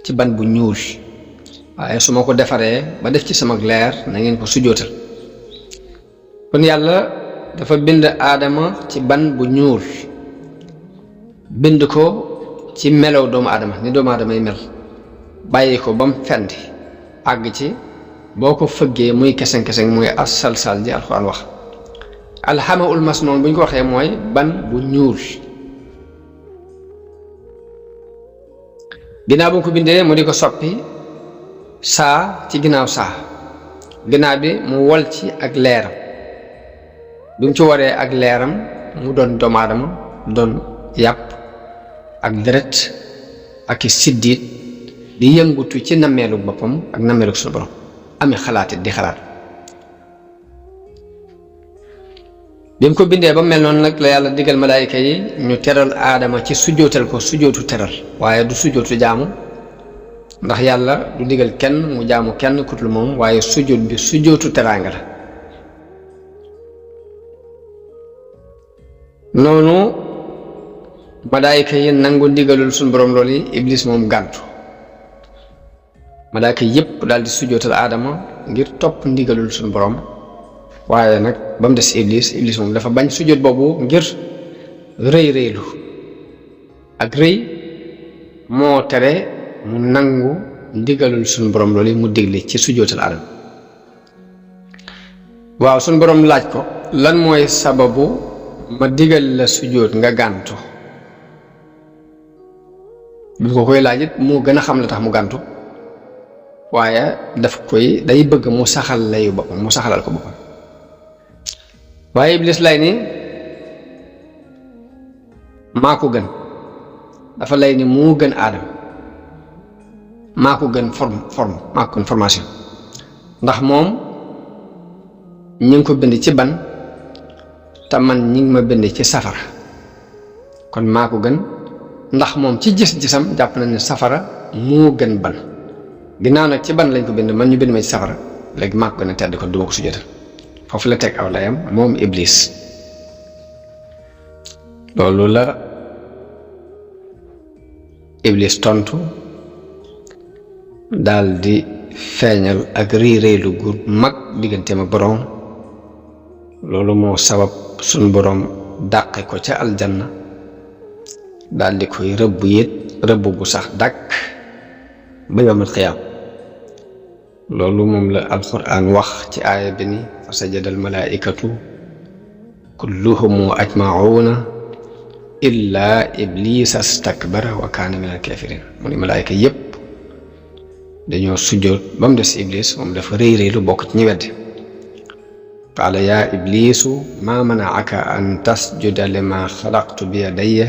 ci ban bu ñuul waaye su ma ko defaree ba def ci sama leer na ngeen ko sujootal kon yàlla dafa bind aadama ci ban bu ñuul bind ko ci melow doomu aadama ni doomu aadama yi mel bàyyi ko ba mu fendi àgg ci boo ko fëggee muy keseng-keseng muy as-salsal ji alxuraan wax alxamaul masnoon bu ñu ko waxee mooy ban bu ñuul ginnaaw bu ko bindee mu di ko soppi saa ci ginnaaw saa ginnaaw bi mu wol ci ak leeram bi mu ci waree ak leeram mu doon doomu aadama doon yàpp ak deret ak i siddiit di yëngutu ci nammeelu boppam ak nammeelu suñu borom amee xalaat di xalaat bi mu ko bindee ba mel noonu nag la yàlla digal malaayika yi ñu teral aadama ci sujjootal ko sujjootu teral waaye du sujjootu jaamu ndax yàlla du digal kenn mu jaamu kenn kutul moom waaye sujjoot bi sujjootu teraanga la noonu malaayika yi nangu ndigalul suñu borom loolu yi iblis moom gàntu malaayika yépp daal di sujjootal aadama ngir topp ndigalul suñu borom waaye nag ba mu des iblis moom dafa bañ sujjóot boobu ngir rëylu ak rëy moo tere mu nangu ndigalul suñu borom loolu mu digle ci sujjóotal aadama waaw suñu borom laaj ko lan mooy sababu ma digal la sujjóot nga gàntu bi ko koy laaj it moo gën a xam la tax mu gàntu waaye daf koy day bëgg mu saxal layu boppam mu saxalal ko boppam waaye iblis lay ni maa ko gën dafa lay ni moo gën aadama maa ko gën forme maa ko gën formation ndax moom ñi ngi ko bind ci ban te man ñi ngi ma bind ci safara kon maa ko gën ndax moom ci gis-gisam jàpp na ne safara moo gën ban ginnaaw nag ci ban lañ ko bind man ñu bind ma ci safara léegi maa ko gën a tedd kon duma ko sujjóotal foofu la teg aw layam moom iblis loolu la iblis tontu daal di feeñal ak réeréelu gu mag digganteem ak boroom loolu moo sabab suñ boroom dàqe ko ca aljanna daal di koy rëbb it rëbb bu sax dàkk ba yawmal qiyaam loolu moom la alquran wax ci aaya bi ni fa sajada al malaikatu kulluhum ajmauna illa iblisa astakbara wa kaana min al kafirin mu ni malaayika yépp dañoo sujjoot ba mu des iblis moom dafa réy lu bokk ci ñi weddi qaala yaa iblisu maa manaaka an tasjuda lima xalaqtu bi yadayya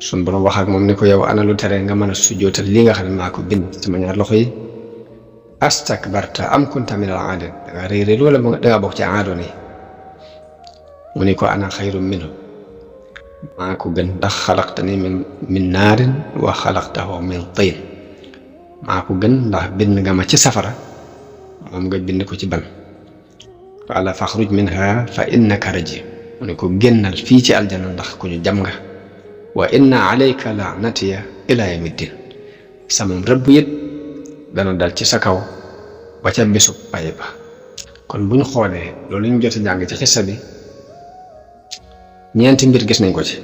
sun borom wax ak moom ni ko yow ana lu tere nga mën a sujjootal li nga xam ne maa ko bind sama ñaar loxo yi astakbarta am kunta min al aadin danga réeréel wala danga bokk ci aadoon yi mu ni ko ana xayru minhu maa ko gën ndax xalaqtani min naarin wa xalaqtahu min tiin maa ko gën ndax bind nga ma ci safara moom nga bind ko ci ban qaala faxruj minha fa innaka rajim mu ni ko génnal fii ci aljana ndax ku ñu jam nga wa inna alayka laanatiya ila yawmiddin samam rëbb it dana dal ci sa kaw ba ca bésu pay ba kon bu ñu xoolee loolu ñu jot a jàng ci xissa bi ñeenti mbir gis nañ ko ci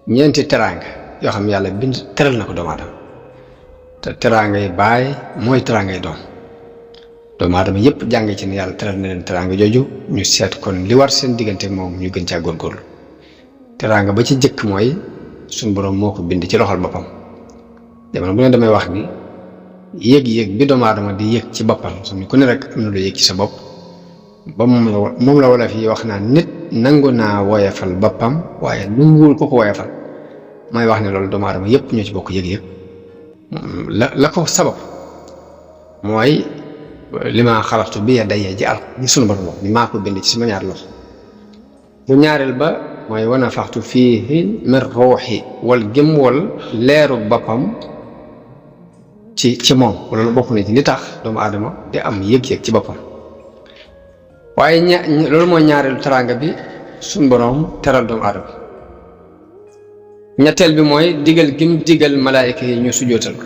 ñeenti teraanga yoo xam yàlla bind teral na ko doomu aadama te teraangay baay mooy teraangay doom doomu aadama yépp jàng ci ne yàlla teral na leen teraanga jooju ñu seet kon li war seen diggante moom ñu gën caa góorgóorlu teraanga ba ci jëkk mooy suñ boroom moo ko bind ci loxol boppam jamono bu ne damay wax ni yëg-yëg bi doomu aadama di yëg ci boppam xam ni ku ne rek am na lu yëg ci sa bopp ba moom la wala fii wax naa nit nangu naa woyefal boppam waaye nanguwul ko woyefal may wax ne loolu doomu aadama yépp ñoo ci bokk yëg-yëg la ko sabab mooy li ma xalaqtu bi yadayya ji al ñi sunu borom wax ni maa ko bind ci sama ñaar loxo bu ñaareel ba mooy wa nafaxtu fiihi min ruuxi wal gëm wal leeru boppam ci moom wala lu bokk na ci li tax doomu aadama di am yëg-yëg ci boppam waaye loolu mooy ñaareelu teraanga bi suñ boroom teral doomu aadama ñetteel bi mooy digal gim digal malaayika yi ñu sujjootal ko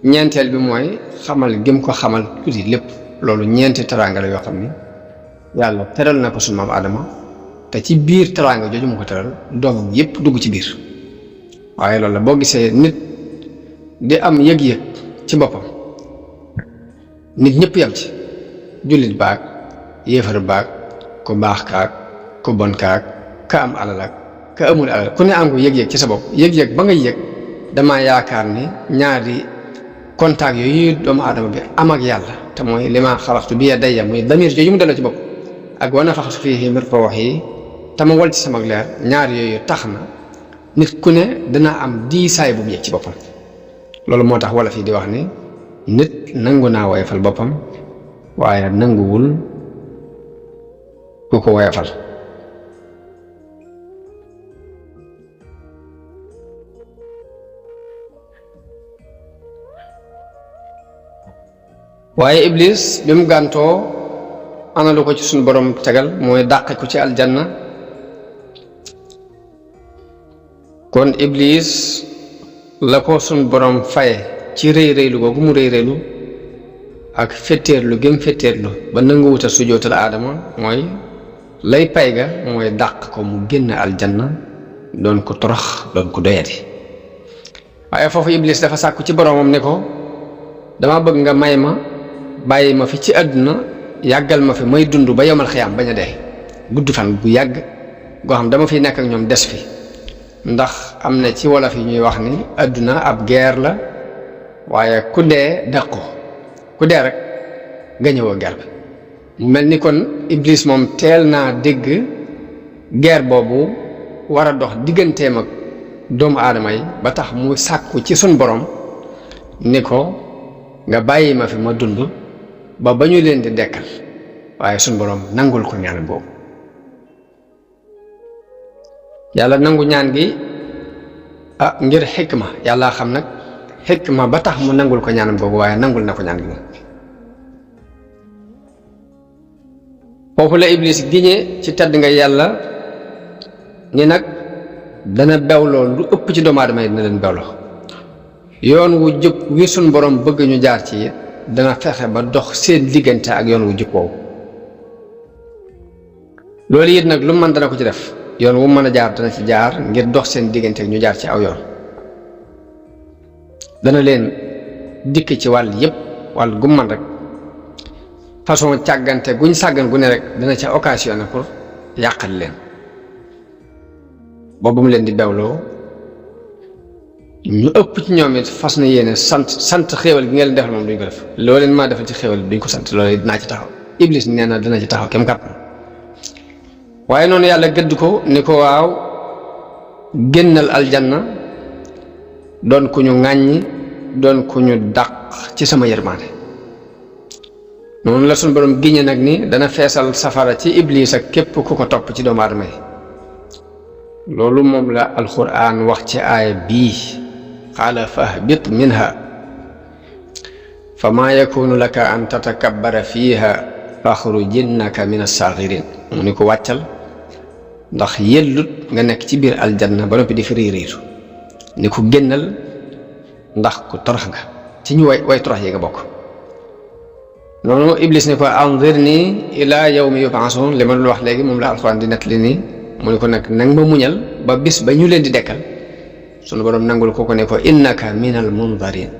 ñeenteel bi mooy xamal gim ko xamal tuuti lépp loolu ñeenti teraanga la yoo xam ni yàlla teral na ko suñ maam aadama te ci biir teraanga jooju mu ko teral doomam yépp dugg ci biir waaye loolu la boo gisee nit di am yëg-yëg ci boppam nit ñëpp yam ci jullit baag yéefar baag ku baax kaag ku bon kaag ka am alal ak ka amul alal ku ne am ko yëg-yëg ci sa bopp yëg-yëg ba nga yëg dama yaakaar ni ñaari contact yooyu doomu aadama bi am ak yàlla te mooy li ma xalaqtu bi yadayya muy damir jooju mu delloo ci bopp ak wa nafaxtu fiihi min ruuhi te ma wal ci sama leer ñaar yooyu tax na nit ku ne dana am diisaay bu mu yëg ci boppam loolu moo tax wala fii di wax ni nit nangu naa woyofal boppam waaye nanguwul ku ko woyofal. waaye Iblis bi mu gàntoo ana lu ko ci suñu borom tegal mooy dàqe ko ci aljanna. kon Iblis la ko suñu borom faye ci rëy rëylu googu mu rëy rëylu ak fetteerlu gëm fetteerlu ba nanguwut a sujootal aadama mooy lay pay ga mooy dàq ko mu génn aljanna doon ko torox doon ko doyati. waaye foofu Iblis dafa sàkku ci boromam ne ko dama bëgg nga may ma bàyyi ma fi ci àdduna yàggal ma fi may dund ba yomal xiyaam bañ a dee gudd fan bu yàgg goo xam dama fiy nekk ak ñoom des fi. ndax am na ci wolof yi ñuy wax ni àdduna ab guerre la waaye ku dee dàqu ku dee rek nga ñëwoo guerre bi mu mel ni kon Iblis moom teel naa dégg guerre boobu war a dox digganteem ak doomu aadama yi ba tax mu sàkku ci sun borom ni ko nga bàyyi ma fi ma dund ba ñu leen di dekkal waaye sun borom nangul ko ñaan boobu. yàlla nangu ñaan gi ngir xikma yàlla xam nag xikma ba tax mu nangul ko ñaanam boobu waaye nangul na ko ñaan gi moom. foofu la Iblis giñe ci tedd nga yàlla ni nag dana bewloo lu ëpp ci doomu aadama yi dina leen bewloo yoon wu jub wi suñ borom bëgg ñu jaar ci dana fexe ba dox seen diggante ak yoon wu jub woowu. loolu it nag lu mën dana ko ci def yoon wu mën a jaar dana ci jaar ngir dox seen diggante ak ñu jaar ci aw yoon. dana leen dikk ci wàll yépp wàll gu man rek façon càggante guñ sàggan gu ne rek dana ca occasion pour yàqal leen boobu mu leen di bewloo ñu ëpp ci ñoom it fas na yéene sant xéewal gi nga leen defal moom duñ ko def loo leen maa defal ci xéewal duñ ko sant loolu dinaa ci taxaw. Iblis nee na dina ci taxaw kem kàttan waaye noonu yàlla gëdd ko ni ko waaw génnal aljanna doon ku ñu ŋàññi doon ku ñu dàq ci sama yërmaande. noonu la suñu borom giñe nag ni dana feesal safara ci Iblis ak képp ku ko topp ci doomu aadama yi. loolu moom la alquran wax ci aaya bii qaala fahbit minha fa maa yakunu laka an tatakabbara fiiha faxrujinnaka min as-saaxirin mu ni ko wàccal ndax yellut nga nekk ci biir aljanna ba noppi di fi riiriitu ni ko génnal ndax ku torox nga ci ñu way torox yi nga bokk. noonu Iblis ni ko anzirni ila yawmi yub'asun li ma doon wax léegi moom la alquran di nettali nii mu ne ko nag nang ma muñal ba bis ba ñu leen di dekkal sunu borom nangul ko ne ko innaka minal munzarin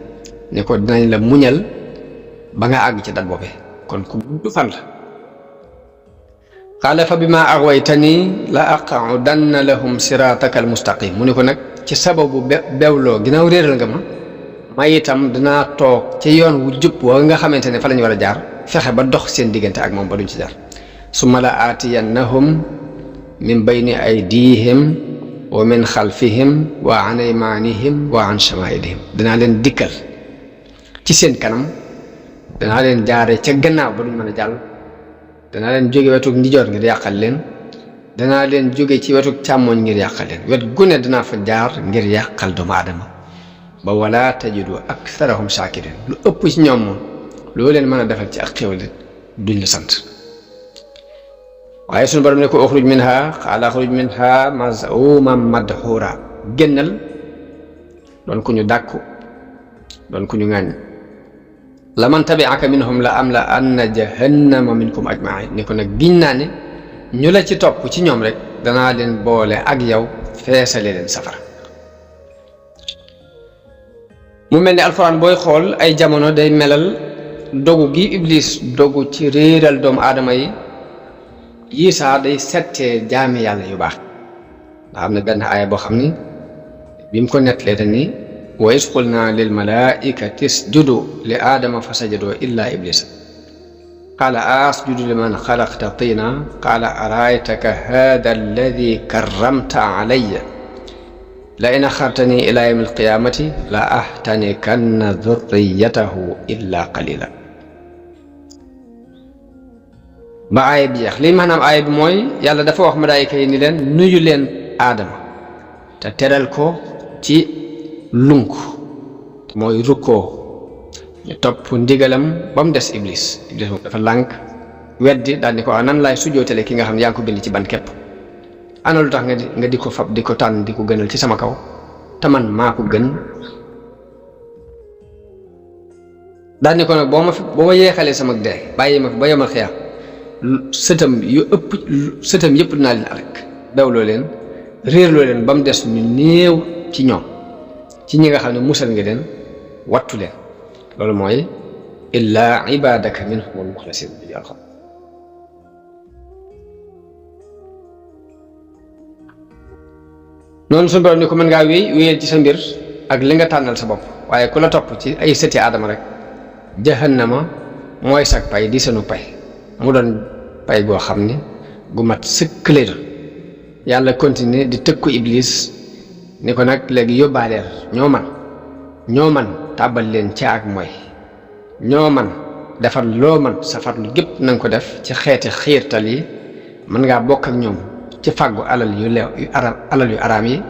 ne ko dinañ la muñal ba nga àgg ci dat boobee kon ku gudd fan la. qaala fa bima aghwaytani la aq'udanna lahum sirataka al mustaqim mu ne ko nag ci sababu bewloo ginnaaw réeral nga ma itam dinaa toog ci yoon wu jub wa nga xamante ne fa lañu war a jaar fexe ba dox seen diggante ak moom ba duñ ci jaar. summa la aatiyannahum min bayni aydihim wa min xalfihim wa an aymanihim wa an shamailihim danaa leen dikkal ci seen kanam danaa leen jaare ca gannaaw ba duñ mën a jàll danaa leen jóge wetuk ndijoor ngir yàqal leen danaa leen jóge ci wetuk càmmooñ ngir yàqal leen wet gune danaa fa jaar ngir yàqal doomu aadama ba wala tajidu aktharahum shakirin lu ëpp ci ñoom moom loo leen mën a defal ci ak xéwal duñ la sant. waaye suñu borom ne ko uxruj minha qaala uxruj minha maz'uman madhura génnal doon ku ñu dàkku doon ku ñu ŋàññ la man tabi'aka minhum la am la anna jahannama minkum ajma'in ni ko nag giñ naa ne ñu la ci topp ci ñoom rek danaa leen boole ak yow feesale leen safara. mu mel ni alxuraan booy xool ay jamono day melal dogu gi Iblis dogu ci réeral doomu aadama yi Isaa day settee jaami yàlla yu baax ndax am na benn aaya boo xam ni bi mu ko nettalee dañu wa iz qulnaa lil malaa'ikati isjudu li aadama fa sajadoo illaa iblisa qaala asjudu liman xalaqta tiina qaala ara'aytaka haadha alladi karramta alayya la in axartani ila yawmi alqiyamati la ahtanikanna dhurriyatahu illa qalila ba aaya bi jeex lii maanaam aaya bi mooy yàlla dafa wax malaayika yi ni leen nuyu leen aadama te teral ko ci lunk mooy rukkoo ñu topp ndigalam ba mu des iblis moom dafa lànk weddi daal ni ko nan laay sujjootale ki nga xam ne yaa ngi ko bind ci ban képp ana lu tax nga di ko fab di ko tànn di ko gënal ci sama kaw te man maa ko gën daal ni ko nag boo ma yeexalee sama dee bàyyi ma fi ba yomal xiyaam sëtam yëpp dinaa leen alak bewloo leen réerloo leen ba mu des ñu néew ci ñoom ci ñi nga xam ne musal nga leen wattu leen loolu mooy illaa ibadaka minhumul muxlasin bi yàlla xam noonu suñu borom ni ko mën ngaa wéyal ci sa mbir ak li nga tànnal sa bopp waaye ku la topp ci ay sëti aadama rek jahannama mooy sag pay di seenu pay mu doon pay goo xam ne gu mat sëkk lay doon yàlla continuer di tëkku iblis ni ko nag léegi yóbbaaleel ñoo man tàbbal leen ca ak mooy ñoo man defar loo man safar lu gépp na nga ko def ci xeeti xiirtal yi mën ngaa bokk ak ñoom ci fàggu alal yu araam yi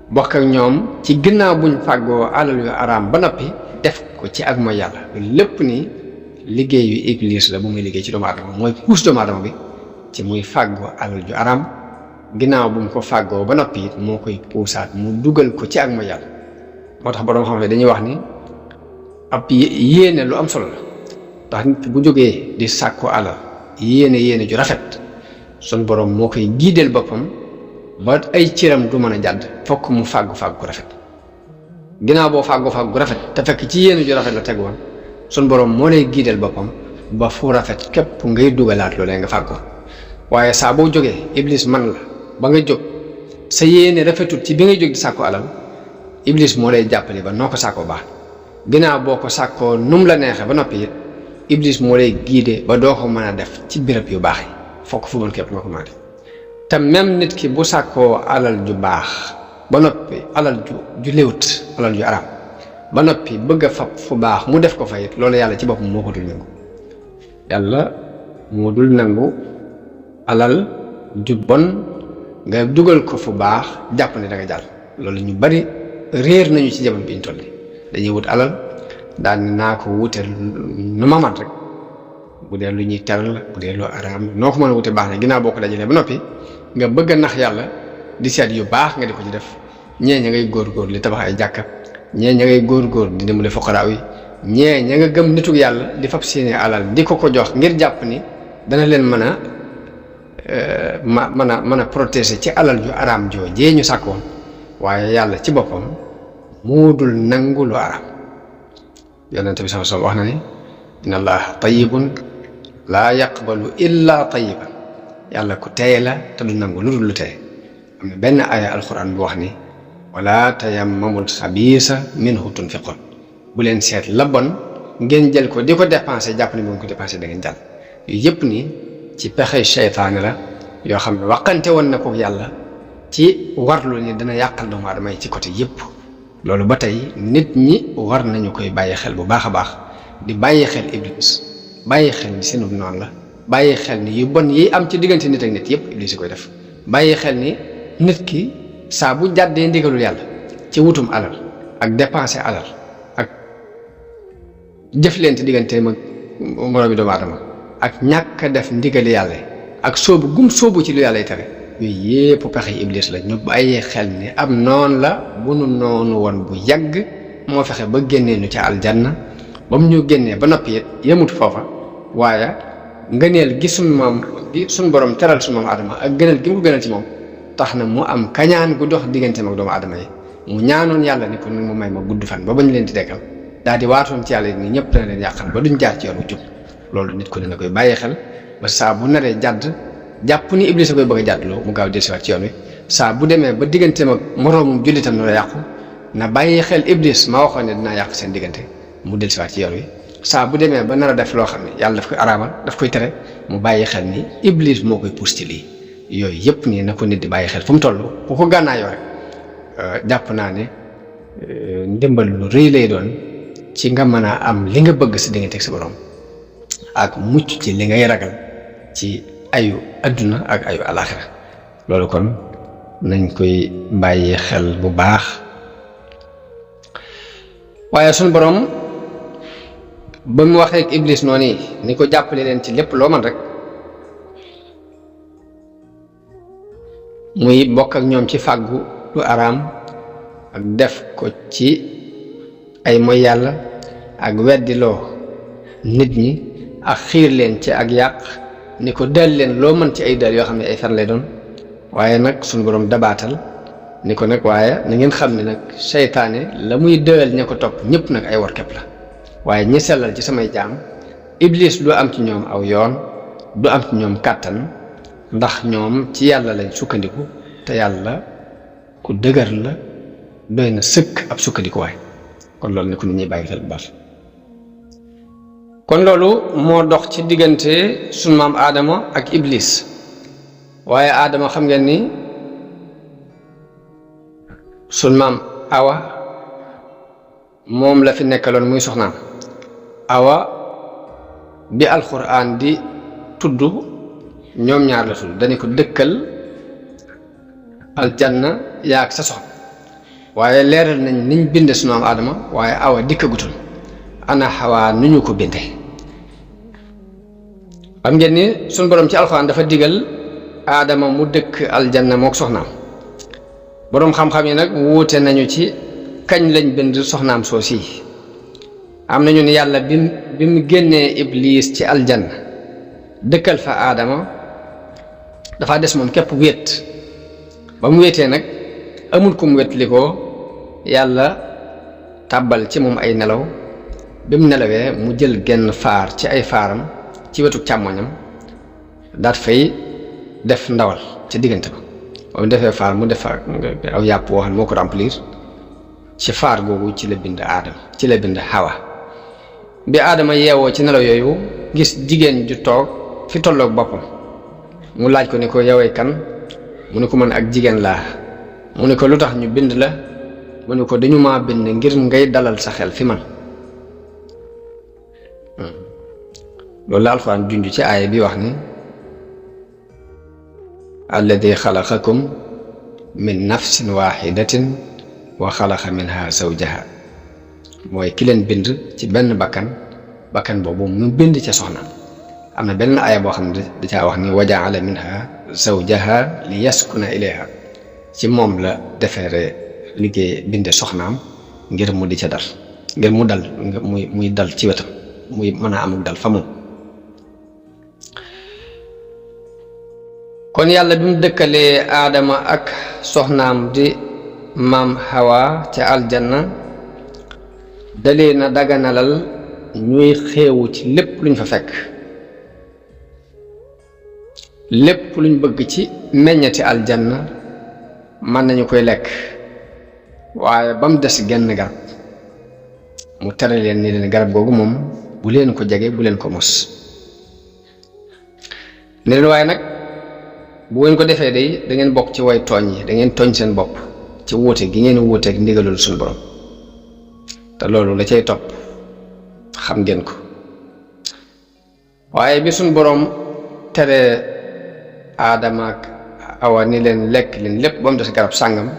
bokk ak ñoom ci ginnaaw buñ fàggoo alal yu araam ba noppi def ko ci ak mooy yàlla lépp nii liggéeyu iblis la bu muy liggéey ci doomu aadama mooy puus doomu aadama bi ci muy fàggoo alal ju araam ginnaaw bu mu ko fàggoo ba noppi it moo koy puusaat mu dugal ko ci ak mooy yàlla moo tax borom xam ne dañuy wax ni ab yéene lu am solo la ndax nit bu jógee di sàkku alal yéene ju rafet sun borom moo koy giideel boppam ba ay cëram du mën a jàdd fokk mu fàggu gu rafet ginnaaw boo fàggu gu rafet te fekk ci yéene ju rafet la teg woon sun borom moo lay giideel boppam ba fu rafet képp ngay dugalaat loolee nga fàggoo waaye saa boo jógee iblis man la ba nga jóg sa yéene rafetut ci bi ngay jóg di sàkku alal iblis moo lay jàppale ba noo ko sàkkoo baax ginnaaw boo ko sàkkoo num la neexee ba noppi it iblis moo lay giide ba doo ko mën a def ci béréb yu baax yi fokk fu bon képp nga ko mën a def te même nit ki bu sàkkoo alal ju baax ba noppi alal ju léwut alal ju araam ba noppi bëgg a fab fu baax mu def ko fa it loolu yàlla ci boppam moo ko dul nangu yàlla moo dul nangu alal ju bon nga dugal ko fu baax jàpp ne da nga jàll loolu ñu bari réer nañu ci jamono bi ñu toll dañuy wut alal daan naa ko wute nu ma man rek bu dee lu ñuy teral bu dee lu araam noo ko mën a wute baax na ginnaaw boo ko dajalee ba noppi nga bëgg a nax yàlla di seet yu baax nga di ko ci def ñee ña ngay góor li tabax ay jàkka ñee ña ngay góor di dimbali fuqaraaw yi ñee ña nga gëm nitug yàlla di fab seeni alal di ko jox ngir jàpp ni dana leen mën a protéger ci alal ju araam joojee ñu sàkkoon waaye yàlla ci boppam moo dul nangu lu araam yonente bi sallallahu alayhi wasallam wax na ni inna allaha tayyibun laa yaqbalu illa tayyiban yàlla ku teey la te du nangu lu dul lu teey am na benn aaya alquran bu wax ni wala tayammamul xabiisa minhu tunfiqun bu leen seet la bon ngeen jël ko di ko dépensé jàpp ne bu ngeen ko dépensé da ngeen jàll yooyu yëpp nii ci pexe seytaane la yoo xam ne waxante woon na ko yàlla ci warlu ni dana yàqal doomu aadama yi ci côté yëpp loolu ba tey nit ñi war nañu koy bàyyi xel bu baax a baax di bàyyi xel iblis bàyyi xel ni seenu noonu la bàyyi xel ni yu bon yi am ci diggante nit ak nit yëpp iblis yi koy def bàyyi xel ni nit ki saa bu jàddee ndigalul yàlla ci wutum alal ak dépenser alal ak jëflante digganteem ak moroomi doomu aadama ak ñàkk a def ndigali yàlla ak sóobu ci lu yàlla tere yooyu yépp pexe iblis la ñu bàyyee xel ni am noon la bu nu noonu woon bu yàgg moo fexe ba génnee nu ca aljanna ba mu ñu génnee ba noppi it yemut foofa waaye ngëneel gi suñ borom teral suñu moom adama ak gënal gi mu ko gënal ci moom tax na mu am kañaan gu dox digganteem ak doomu adama yi mu ñaanoon yàlla ni ko nag mu may ma gudd fan ba bañ leen di dekkal daal di waatoon ci yàlla ni ñëpp dana leen yàqal ba duñ jaar ci yoon wu jub loolu nit ko dina koy bàyyi xel ba saa bu naree jàdd jàpp ni iblis a koy bëgg a jàddloo mu gaaw dellusiwaat ci yoon wi saa bu demee ba digganteem ak moroomum jullitam na la yàqu na bàyyi xel iblis ma waxoon ne dinaa yàq seen diggante mu dellusiwaat ci yoon wi saa bu demee ba nar a def loo xam ne yàlla daf koy araamal daf koy tere mu bàyyi xel ni iblis moo koy pousse ci lii yooyu yëpp nii na ko nit di bàyyi xel fu mu toll ku ko gànnaayoo rek jàpp naa ne ndimbal lu rëy lay doon ci nga mën a am li nga bëgg si diggante ak sa borom ak mucc ci li ngay ragal ci ayu adduna ak ayu alaxira loolu kon nañ koy bàyyi xel bu baax. waaye suñu borom ba mu waxee ak Iblis noonu ni ko jàppale leen ci lépp loo man rek muy bokk ak ñoom ci fàggu lu araam ak def ko ci ay moy yàlla ak weddiloo nit ñi ak xiir leen ci ak yàq ni ko dal leen loo mën ci ay dal yoo xam ne ay fen lay doon. waaye nag suñu borom dabaatal ni ko nag waaye na ngeen xam ne nag seytaane la muy dëgal ña ko topp ñëpp nag ay warkepp la waaye ñi sellal ci samay jaam Iblis du am ci ñoom aw yoon du am ci ñoom kàttan ndax ñoom ci yàlla lañ sukkandiku te yàlla ku dëgër la doy na sëkk ab sukkandikuwaay kon loolu ne ko nit ñuy bàyyi xel bu baax. kon loolu moo dox ci diggante sunu maam Adama ak Iblis waaye Adama xam ngeen ni sunu maam Awa moom la fi nekkaloon muy soxnaam. Awa bi alxuraan di tudd ñoom ñaar la tudd dañu ko dëkkal aljanna yaa ak sa soxna waaye leeral nañ niñ binde sunu maam Adama waaye Awa dikkagutul ana Xawaa nu ñu ko binde. xam ngeen ni sunu borom ci alxuraan dafa digal Adama mu dëkk aljanna mook soxnaam boroom xam-xam yi nag wuute nañu ci kañ lañ bind soxnaam soosi am nañu ni yàlla bi mu génnee Iblis ci aljanna dëkkal fa Adama dafa des moom képp wéet ba mu wéetee nag amul ku mu wétli ko yàlla tàbbal ci moom ay nelaw bi mu nelawee mu jël genn faar ci ay faaram ci wetu càmmoñam daat fay def ndawal ca diggante ba mu defee faar mu def aw yàpp woo xam moo ko remplir ci faar googu ci la bind Adama ci la bind Hawa bi Adama yeewoo ci nelaw yooyu gis jigéen ju toog fi tolloog boppam mu laaj ko ni ko yowee kan mu ne ko man ak jigéen laa mu ne ko lu tax ñu bind la mu ne ko dañu maa bind ngir ngay dalal sa xel fi man loolu la alxuraan junj ci aaya bi wax ni alladi xalaqakum min nafsin waxidatin wa xalaqa minha zawjaha mooy ki leen bind ci benn bakkan boobu mu bind ca soxna am na benn aaya boo xam ne da caa wax ni wa jaala minha zawjaha li yaskuna ilayha ci moom la defeere liggéey binde soxnaam ngir mu di ca dal ngir mu dal muy dal ci wetam muy mën a amuk dal fa moom. kon yàlla bi mu dëkkalee Adama ak soxnaam di maam Hawa ca aljanna dalee na daganalal ñuy xeewu ci lépp luñ fa fekk lépp luñ bëgg ci meññati aljanna mën nañu koy lekk waaye ba mu des genn garab mu tere leen ni leen garab googu moom bu leen ko jege bu leen ko mos ne leen waaye nag bu ngeen ko defee day da ngeen bokk ci way tooñ yi da ngeen tooñ seen bopp ci wuute gi ngeen wuuteeg ndigalul suñu borom te loolu la cay topp xam ngeen ko waaye bi suñu borom tere Adama ak Awa ni leen lekk leen lépp ba mu des garab sàngam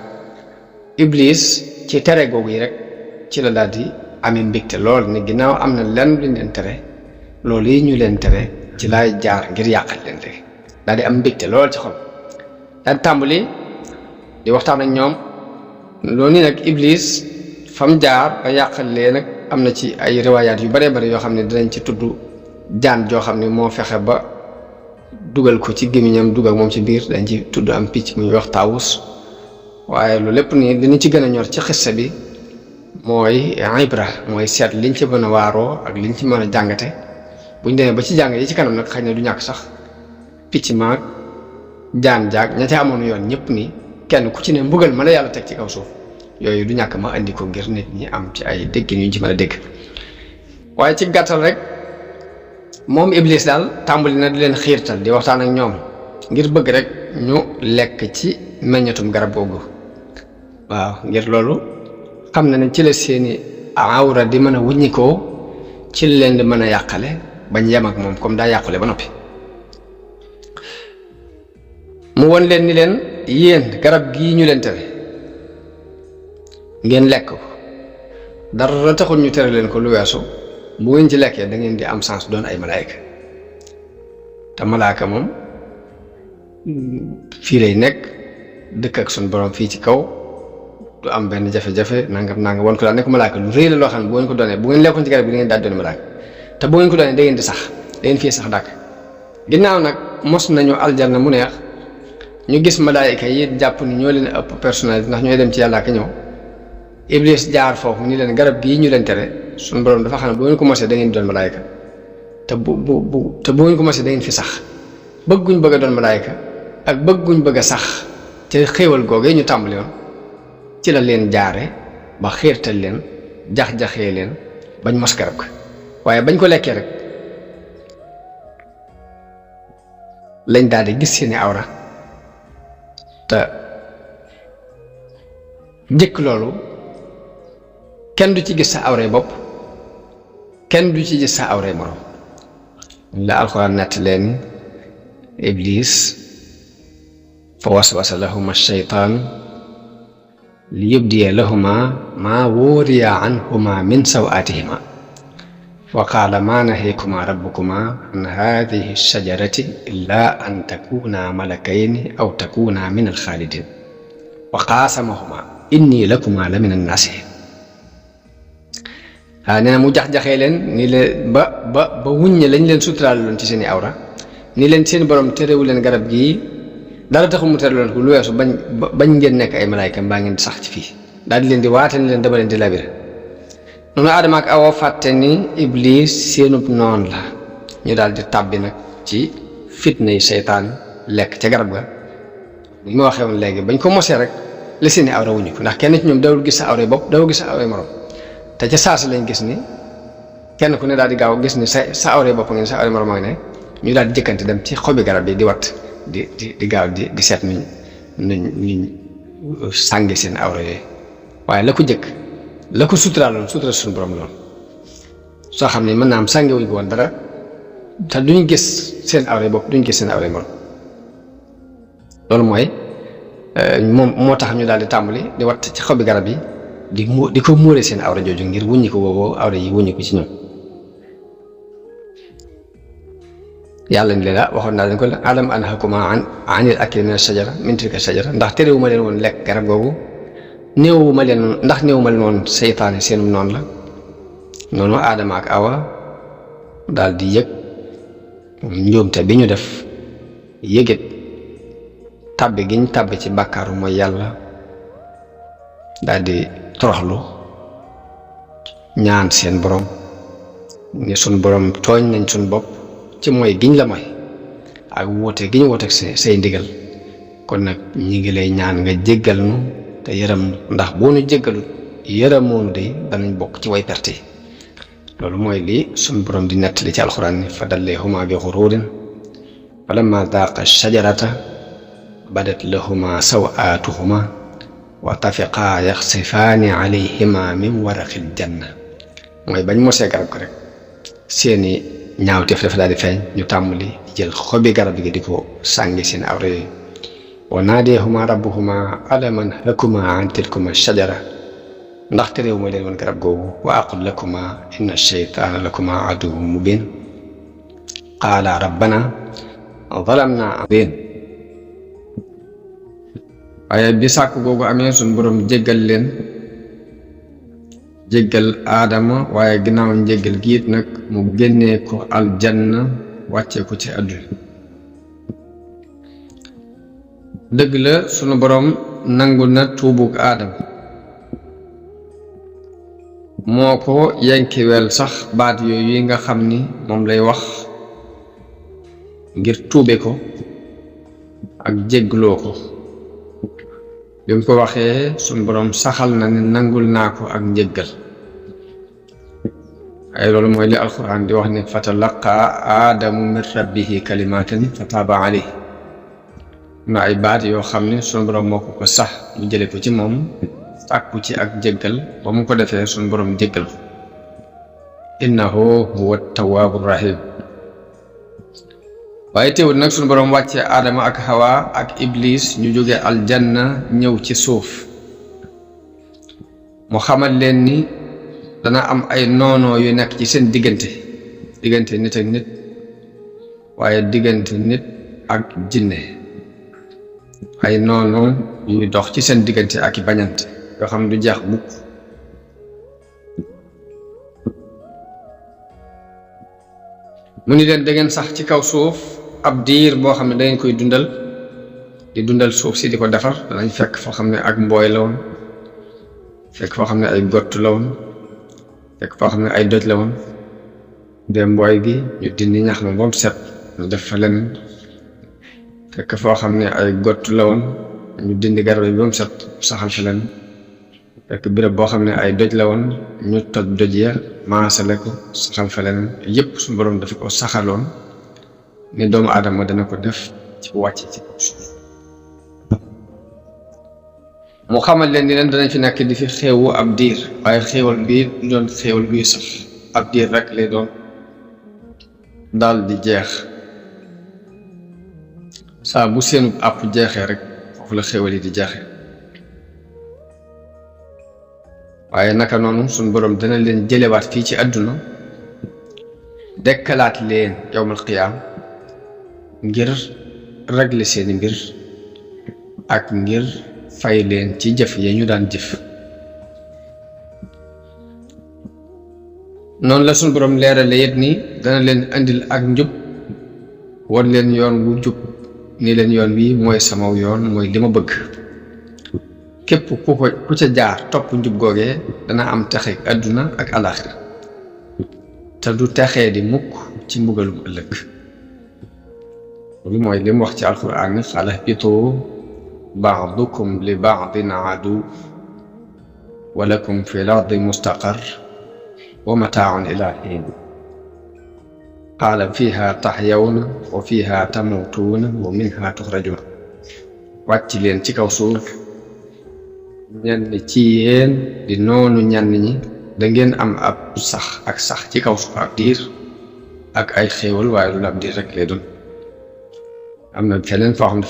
Iblis ci tere googu yi rek ci la daal di amee mbégte lool ni ginnaaw am na lenn lu leen tere loolu yi ñu leen tere ci laay jaar ngir yàqal leen léegi daal di am mbégte lool ci xol daal di tàmbali di waxtaan ak ñoom loolu nii nag Iblis fam jaar ba yàqal leen nag am na ci ay riwaayaat yu bare bare yoo xam ne dinañ ci tudd jaan joo xam ne moo fexe ba dugal ko ci gémmiñam dugal moom ci biir dañ ci tudd am picc muy wax taawus waaye loolu lépp nii dina ci gën a ñor ci xissa bi mooy ibra mooy seet liñ ci mën a waaroo ak liñ ci mën a jàngate buñ demee ba ci jàng yi ci kanam nag xëy na du ñàkk sax picc maag jaan jaag ña ca amoon yoon ñëpp ni kenn ku ci ne mbugal ma la yàlla teg ci kaw suuf yooyu du ñàkk ma indi ko ngir nit ñi am ci ay dégg ñu ci mën a dégg waaye ci gàttal rek moom Iblis daal tàmbali na di leen xiirtal di waxtaan ak ñoom ngir bëgg rek ñu lekk ci meññatum garab googu waaw ngir loolu xam na ne ci la seeni awra di mën a wuññikoo ci la leen di mën a yàqale bañ yem ak moom comme daa yàqule ba noppi mu won leen ni leen yéen garab gii ñu leen tere ngeen lekk ko dara taxul ñu tere leen ko lu weesu bu ngeen ci lekkee da ngeen di am chance doon ay malaayka te malaaka moom fii lay nekk dëkk ak suñu borom fii ci kaw du am benn jafe-jafe nangam won ko daal ne ko malaaka lu rëy la loo xam ne bu ngeen ko doonee bu ngeen lekkoon ci garab gi da ngeen daal doon malaaka te bu ngeen ko doonee da ngeen di sax da ngeen fii sax dàkk ginnaaw nag mos nañu aljanna mu neex ñu gis malaayka yi jàpp ni ñoo leen ëpp personnalité ndax ñooy dem ci yàlla ak ñëw Iblis jaar foofu ni leen garab gii ñu leen tere suñu borom dafa xam ne bu ngeen ko mosee da ngeen di doon malaayka te bu ngeen ko mosee da ngeen fi sax bëgguñ bëgg a doon malaayka ak bëgguñ bëgg a sax ca xéewal googee ñu tàmbali woon ci la leen jaare ba xiirtal leen jax-jaxee leen bañ mos garab ga waaye bañ ko lekkee rek lañ daal di gis seeni awra te njëkk loolu kenn du ci gis sa awray bopp kenn du ci gis sa awray morom la alxuraan nett leen iblis fa waswasa lahuma shaytaan li yubdiya lahuma maa wuriya anhuma min sawaatihima wa qaala maa nahaykuma rabbukuma an haadihi shajarati illa an takuna malakayni aw takuna min alxaalidin wa qaasamahuma inni lakuma la min annaasihin nee na mu jax-jaxee leen ni leen ba wuññe lañ leen suturaal loon ci seeni awra ni leen seen borom terewu leen garab gii dara taxul mu tere loon ko lu weesu bañ ngeen nekk ay malaayka mbaa ngeen sax ci fii daal di leen di waate ni leen dama leen di labire noonu Aadama ak Awa fàtte ni Iblis seenub noon la ñu daal di tàbbi nag ci fitna yi seytaan lekk ca garab ga li ma waxee woon léegi bañ ko mosee rek la seeni awra wuñu ko ndax kenn ci ñoom dawul gis sa awray bopp dawul gis sa awray morom te ca saasi lañ gis ni kenn ku ne daal di gaaw gis ni sa awray bopp ngeen sa awray morom ne ñu daal di jëkkante dem ci xobi garab yi di wat di gaaw di seet nuñ sànge seen awra yooyu waaye la ko jëkk la ko suturaaloon sutura suñu borom loolu soo xam ne mën naa am sànge wuñ ko woon dara te duñ gis seen awray bopp duñ gis seen awray morom loolu mooy moom moo tax ñu daal di tàmbali di wat ci xobi garab yi di ko muuree seen awra jooju ngir wuññi ko booboo awra yi wuññi ko ci ñoom yàlla ni leen waxoon naa leen ko alam anhakuma anil akli min ashajara min tilka shajara ndax terewuma leen woon lekk garab googu néewuma leen woon seytaane seenum noonu la noonu Aadama ak Awa daal di yëg njuumte bi ñu def yëgit tàbbi giñ tàbbi ci bàkkaaru mooy yàlla daal di toroxlu ñaan seen borom ni suñ borom tooñ nañ suñ bopp ci mooy giñ la mooy ak woote giñ woote ak say ndigal kon nag ñi ngi lay ñaan nga jéggal nu te yërëm nu ndax boo nu jéggalut yërëmoonu de danañ bokk ci way perte yi loolu mooy lii suñ borom di nettali ci alxuraan ni fa dalleehuma bi xuruurin fa lamma daaqa shajarata badat lahuma sawaatuhuma wa tafiqaa yaxsifaani alayhima min waraqil janna mooy bañ mosee garab ko rek seeni ñaawteef dafa daal di feeñ ñu tàmbali jël xobi garab gi di ko sàngi seen awra yooyu wa naadeehuma rabbuhuma alam anhakuma an tilkuma shajara ndax tereewu ma leen woon garab googu wa aqul lakuma inna shaytaana lakuma aduwwun mubin qaala rabbana zalamna anfusana waaye bi sàkk googu amee suñ borom jéggal aadama waaye ginnaaw njéggal giit nag mu génnee ko aljanna wàccee ko ci àdduna dëgg la sunu borom nangu na tuubug aadama moo ko yenkiwel sax baat yooyu yi nga xam ni moom lay wax ngir tuube ko ak jéggloo ko bi mu ko waxee suñ borom saxal na ne nangul naa ko ak njëggal ay loolu mooy li alquran di wax ne fatalaqa aadamu min rabbihi kalimatin fa taaba alayhi na ay baat yoo xam ne suñ borom moo ko sax mu jële ko ci moom sàkku ci ak jéggal ba mu ko defee suñ borom jéggal ko innahu huwa tawaabu rahim waaye teewul nag suñ borom wàccee aadama ak hawa ak iblis ñu jóge aljanna ñëw ci suuf mu xamal leen ni dana am ay noonoo yu nekk ci seen diggante nit ak nit waaye diggante nit ak jinne ay noonu yuy dox ci seen diggante ak i bañante yoo xam du jeex mukk mu ni leen da ngeen sax ci kaw suuf ab diir boo xam ne da ngeen koy dundal suuf si di ko defar danañ fekk foo xam ne ak mbooy la woon fekk foo xam ne ay gott la woon fekk foo xam ne ay doj la woon de mbooy gi ñu dindi ñax ma ba mu set ñu def fa leneen fekk foo xam ne ay gott la woon ñu dindi garab yi ba mu set saxal fa leneen fekk béréb boo xam ne ay doj la woon ñu toj doj ya maasale ko saxal fa leneen yépp suñu borom dafa ko saxaloon ni doomu aadama dana ko def ci wàcc ci suuf mu xamal leen ni leen danañ fi nekk di fi xeewu ab diir waaye xéewal bii doon xéewal buy sax ab diir rek lay doon daal di jeex saa bu seenu àpp jeexee rek foofu la xéewal yi di jeexee waaye naka noonu suñ boroom dana leen jëlewaat fii ci àdduna dekkalaat leen yawmal qiyaam ngir régler seeni mbir ak ngir fay leen ci jëf ya ñu daan jëf noonu la suñ boroom leerale yet ni dana leen andil ak njub wan leen yoon wu jub ni leen yoon wi mooy samaw yoon mooy li ma bëgg képp ku ca jaar topp njub googee dana am texe àdduna ak alaxira te du texee di mukk ci mbugalum ëllëg loolu mooy li mu wax ci alquran ni xala bitu ba'dukum li ba'din adu wa lakum fi l-ardi mustaqar wa mataa'un ila hiin qaala fiha tahyawna wa fiha tamuutuuna wa minha tuxrajuun wàcc leen ci kaw suuf ñenn ci yéen di noonu ñenn ñi da ngeen am ab sax ci kaw suuf ab diir ak ay xéewal waaye lu ab diir rek lay doon am na feneen foo xam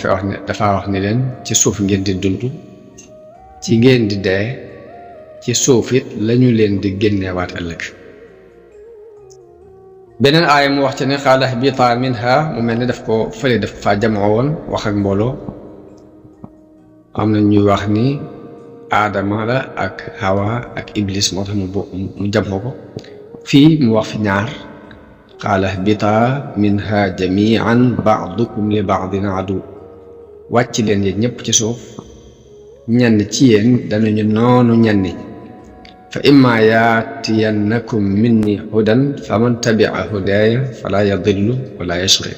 dafa wax ni leen ci suuf ngeen di dund ci ngeen di dee ci suuf it lañu leen di génneewaat ëllëg beneen aaya mu wax ci ne qaala ihbitaa minhaa mu mel ni daf ko fële daf fa jamoo woon wax ak mbooloo am na ñuy wax ni aadama la ak hawa ak iblis moo tax mu jamoo ko fii mu wax fi ñaar qaala ihbitaa minhaa jamii'an ba'dukum li ba'din aduwwun wàcc leen yéen ñëpp ci suuf ñenn ci yéen danañu noonu ñenn fa imma yaatiyannakum minni hudan faman tabi'a hudaaya fala yadillu wala yashqa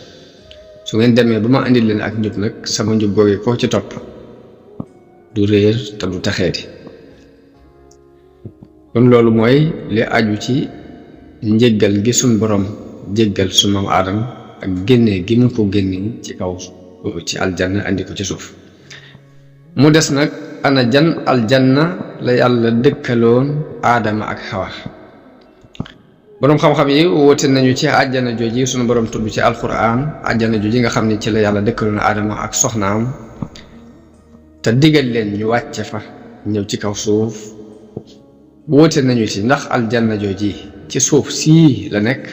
su ngeen demee ba ma andi leen ak njub nag sama njub googee koo ci topp du réer te du taxeeti kon loolu mooy li aju ci njéggal gi suñ borom jéggal suñ maam aadama ak génnee gi mu ko génnee ci kaw ci aljanna andi ko ci suuf mu des nag ana jan aljanna la yàlla dëkkaloon aadama ak xawa boroom xam-xam yi woote nañu ci àjjana jooji sunu boroom tudd ci alquran àjjana jooji nga xam ne ci la yàlla dëkkaloon aadama ak soxnaam te digal leen ñu wàcce fa ñëw ci kaw suuf woote nañu ci ndax aljanna jooji ci suuf sii la nekk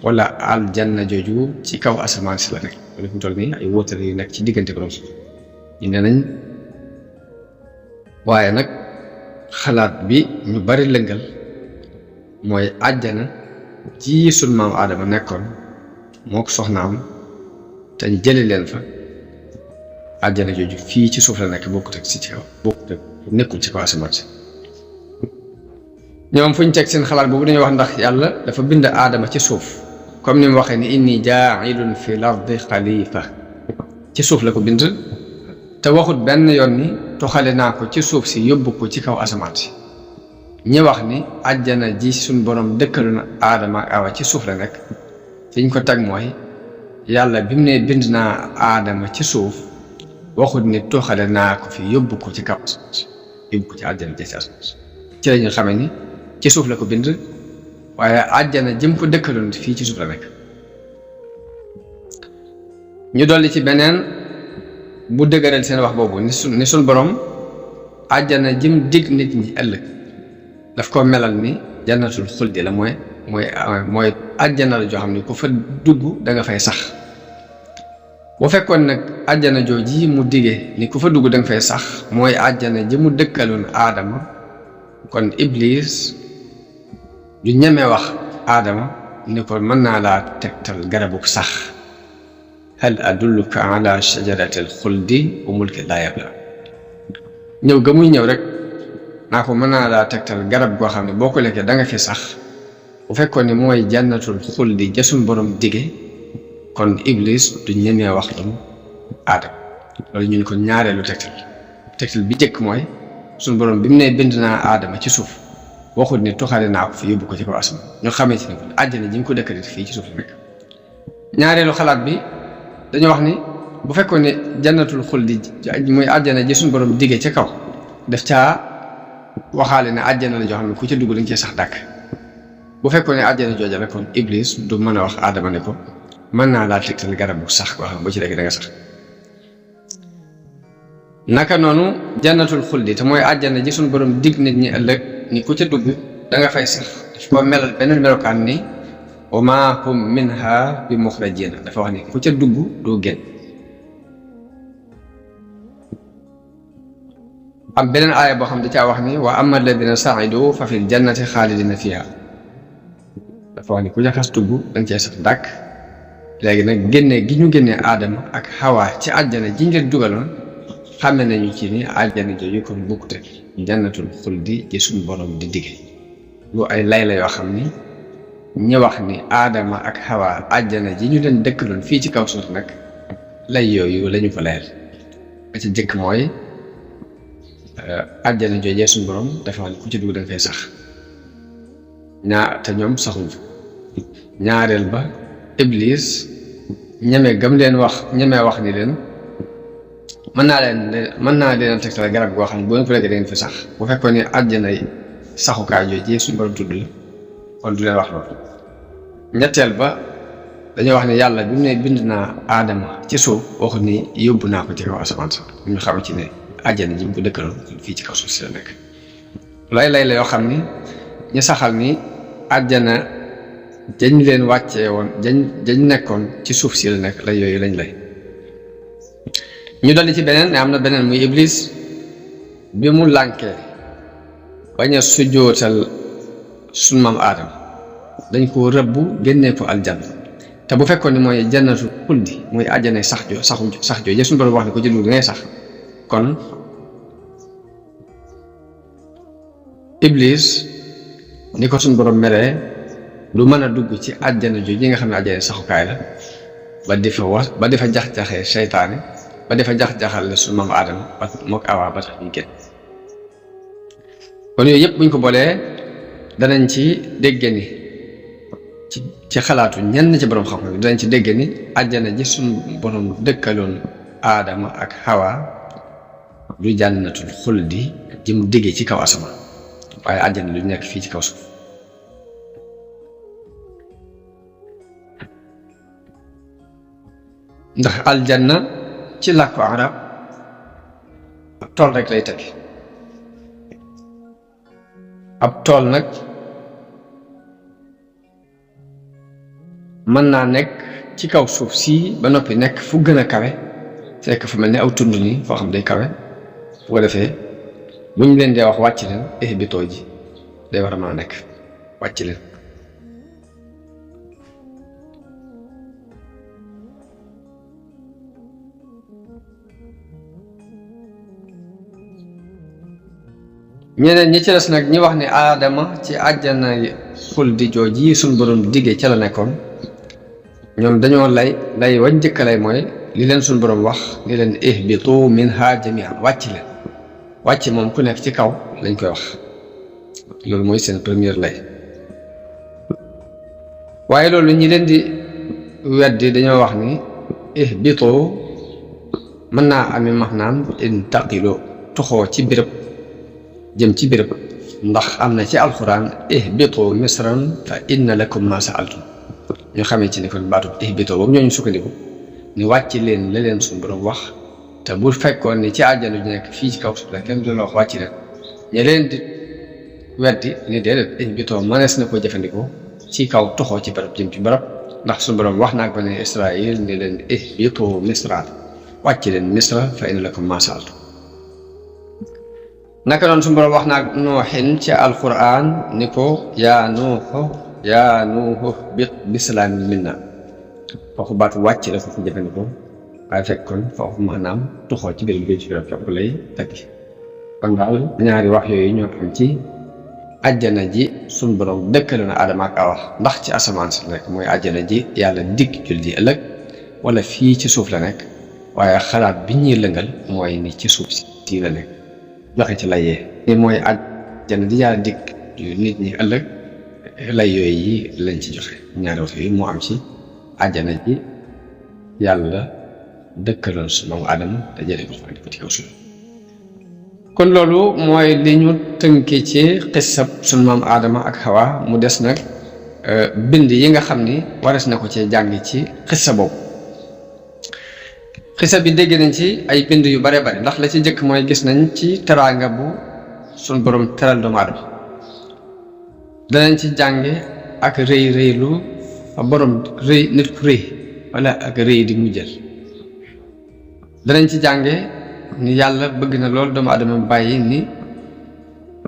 wala aljanna jooju ci kaw asamaan si la nekk wala fi mu toll nii ay woote yu nekk ci diggante boroom suuf ñu ne nañ waaye nag xalaat bi ñu bari lëngal mooy àjjana ji sunu maam aadama nekkoon moo ko soxnaam te ñu jële leen fa àjjana jooju fii ci suuf la nekk bokkut ak si ci kaw bokkut ak nekkul ci kaw asamaan si ñoom fu ñu teg seen xalaat boobu dañuy wax ndax yàlla dafa bind aadama ci suuf comme ni mu waxee ni inni jaa'ilun fi l-ardi xalifa ci suuf la ko bind te waxut benn yoon ni toxale naa ko ci suuf si yóbbu ko ci kaw asamaan si ñi wax ni àjjana ji suñ borom dëkkalu na aadama ak awa ci suuf la nekk fi ñu ko teg mooy yàlla bi mu ne bind naa aadama ci suuf waxut ni toxale naa ko fi yóbbu ko ci kaw asamaan si yóbbu ko ci àjjana ja ci asamaan ci la ñu xamee ni ci suuf la ko bind waaye àjjana jëm ko dëkkaloon fii ci suuf la nekk. ñu dolli ci beneen bu dëgëral seen wax boobu ni suñ borom àjjana jëm dig nit ñi ëllëg daf ko melal ni jannatul xuldi la mooy àjjana la joo xam ne ku fa dugg da nga fay sax. bu fekkoon nag àjjana jooji mu digee ni ku fa dugg da nga fay sax mooy àjjana ji mu dëkkaloon aadama kon iblis du ñeme wax aadama ni ko mën naa laa tegtal garabuk sax hal adulluka ala shajaratil xuldi wa mulkin laa yablaa ñëw ga muy ñëw rek naa ko mën naa laa tegtal garab goo xam ne boo ko lekkee da nga fi sax bu fekkoon ni mooy jannatul xuldi ja suñ borom dige kon iblis du ñemee wax loolu aadama loolu ñu ne ko ñaareelu tegtal bi jëkk mooy suñ borom bi mu ne bind naa aadama ci suuf waxut ni tuxale naa ko fi yóbbu ko ci kaw asamaan ñu xamee ci ne kon àjjana ji nga ko dëkkale fii ci suuf la nekk. ñaareelu xalaat bi dañoo wax ni bu fekkoon ne jannatul xuldi muy àjjana ji suñ borom dige ca kaw daf caa waxaale ne àjjana la joo xam ne ku ca dugg dañ cee sax dàkk bu fekkoon ne àjjana jooja la kon iblis du mën a wax aadama ne ko mën naa laa tegtal garab bu sax koo xam ne boo ci lekk da nga sax. naka noonu jannatul xuldi te mooy àjjana ji suñ borom dig nit ñi ëllëg ni ku ca dugg da nga fay sax daf ko melal beneen melokaan ni wa maa hum minha bi muxrajiina dafa wax ni ku ca dugg doo génn. am beneen aaya boo xam da caa wax ni wa amma alladina saidu fa fil jannati xaalidina fiha dafa wax ni ku ca xas dugg danga cee sax dàkk. léegi nag génne gi ñu génnee aadama ak xawaa ci àjjana ji ñu leen dugaloon xame nañu ci ni àjjana jooju kon bokkute jannatul xuldi ci suñu borom di dige lu ay lay la yoo xam ni ñu wax ni aadama ak xawaa àjjana ji ñu leen dëkkaloon fii ci kaw suuf nag lay yooyu lañu ko leer ba ci jëkk mooy àjjana joojee suñu borom dafa wax ni ku ci dugg danga fay sax te ñoom saxuñ ñaareel ba iblis ñeme wax ni leen mën naa leen tegtal garab goo xam ne boo leen ko lekkee da ngeen fi sax bu fekkoon ne àjjana saxukaay jooju suñu borom tudd la kon du leen wax loolu. ñetteel ba dañoo wax ne yàlla bi mu ne bind naa aadama ci suuf waxut ni yóbbu naa ko ci kaw asamaan sax ñu xam ci ne àjjana ji mu ko dëkkaloon fii ci kaw suuf si la nekk. lay la yoo xam ni ñu saxal ni àjjana jañ leen wàccee woon jañ nekkoon ci suuf si la nekk lay yooyu lañ lay. ñu dolli ci beneen ne am na beneen muy iblis bi mu lànkee bañ a sujjootal sunu maam aadama dañ ko rëbbu génnee ko aljanna te bu fekkoon ni mooy jannatu xuldi muy àjjana sax jooju suñu borom wax ne ko ci dugg ngay sax kon iblis ni ko suñu borom meree du mën a dugg ci àjjana jooju yi nga xam ne àjjana saxukaay la ba di fa jax-jaxee seytaane ba dafa jax-jaxal la suñu maam aadama ba mook awaa ba tax ñu génn. kon yooyu yëpp buñ ko boolee danañ ci dégge ni ci xalaatu ñenn ci borom xam-xam danañ ci dégge ni àjjana ji suñu borom dëkkaloon aadama ak xawaa du jannatul xuldi ji mu diggee ci kaw asamaan waaye àjjana lu nekk fii ci kaw suuf. ndax aljanna ci làkku arab ab tool rek lay teg ab tool nag mën naa nekk ci kaw suuf sii ba noppi nekk fu gën a kawe fekk fu mel ne aw tund nii foo xam day kawe bu ko defee bu ñu leen dee wax wàcc leen ihbitoo ji day war a mën a nekk wàcc leen. ñeneen ñi ci des nag ñi wax ni aadama ci àjjana xuldi jooji suñ borom diggee ca la nekkoon ñoom dañoo lay wañ njëkk lay mooy li leen suñ borom wax ni leen ihbitu minha jami'an wàcc leen wàcc moom ku nekk ci kaw lañ koy wax loolu mooy seen première lay. waaye loolu ñi leen di weddi dañoo wax ni ihbitu mën naa ami maanaam intaqilo toxoo ci béréb jëm ci béréb ndax am na ci alxuraan ihbitu misran fa inna lakum ma sa'altum ñu xamee ci ne kon baatu ihbitu boobu ñooñu sukkandiku ni wàcc leen la leen suñu borom wax te bu fekkoon ni ci àjjana ju nekk fii ci kaw suuf la kenn du la wax wàcc leen ñe leen di weddi ni déedéet ihbitu mënees na ko jëfandikoo ci kaw toxoo ci barab jëm ci barab ndax suñu borom wax naa ko ne Israël ni leen ihbitu misra wàcc leen misra fa inna lakum ma sa'altum naka noonu suñu borom wax naa nooxin ci alquran ni ko yaa nuuxu bi salaamin minna foofu baatu wàcc la ko fi jëfandikoo waaye fekk kon foofu maanaam tuxoo ci biir géej gi fekk lay tekki kon daal ñaari wax yooyu ñoo am ci àjjana ji suñu borom dëkkale na Adama ak Awa ndax ci asamaan si nekk mooy àjjana ji yàlla digg jullit yi ëllëg wala fii ci suuf la nekk waaye xalaat bi ñuy lëngal mooy ni ci suuf si la nekk joxe ci layee ni mooy àjjana di yàlla dikk nit ñi ëllëg lay yooyu yi lañ ci joxe ñaari wax yooyu moo am ci àjjana ji yàlla dëkkaloon su moom Adama te jëlee ko fa ci kaw suuf kon loolu mooy li ñu tënke ci xissab sunu maam Adama ak Hawa mu des nag bind yi nga xam ni wares na ko ci jàng ci xissa boobu xisa bi dégg nañ ci ay bind yu bare bari ndax la ci njëkk mooy gis nañ ci teraanga bu suñ borom teral doomu aadama danañ ci jànge ak rëylu borom rëy nit ku rëy wala ak rëy di mujjal danañ ci jànge ni yàlla bëgg na lool doomu aadama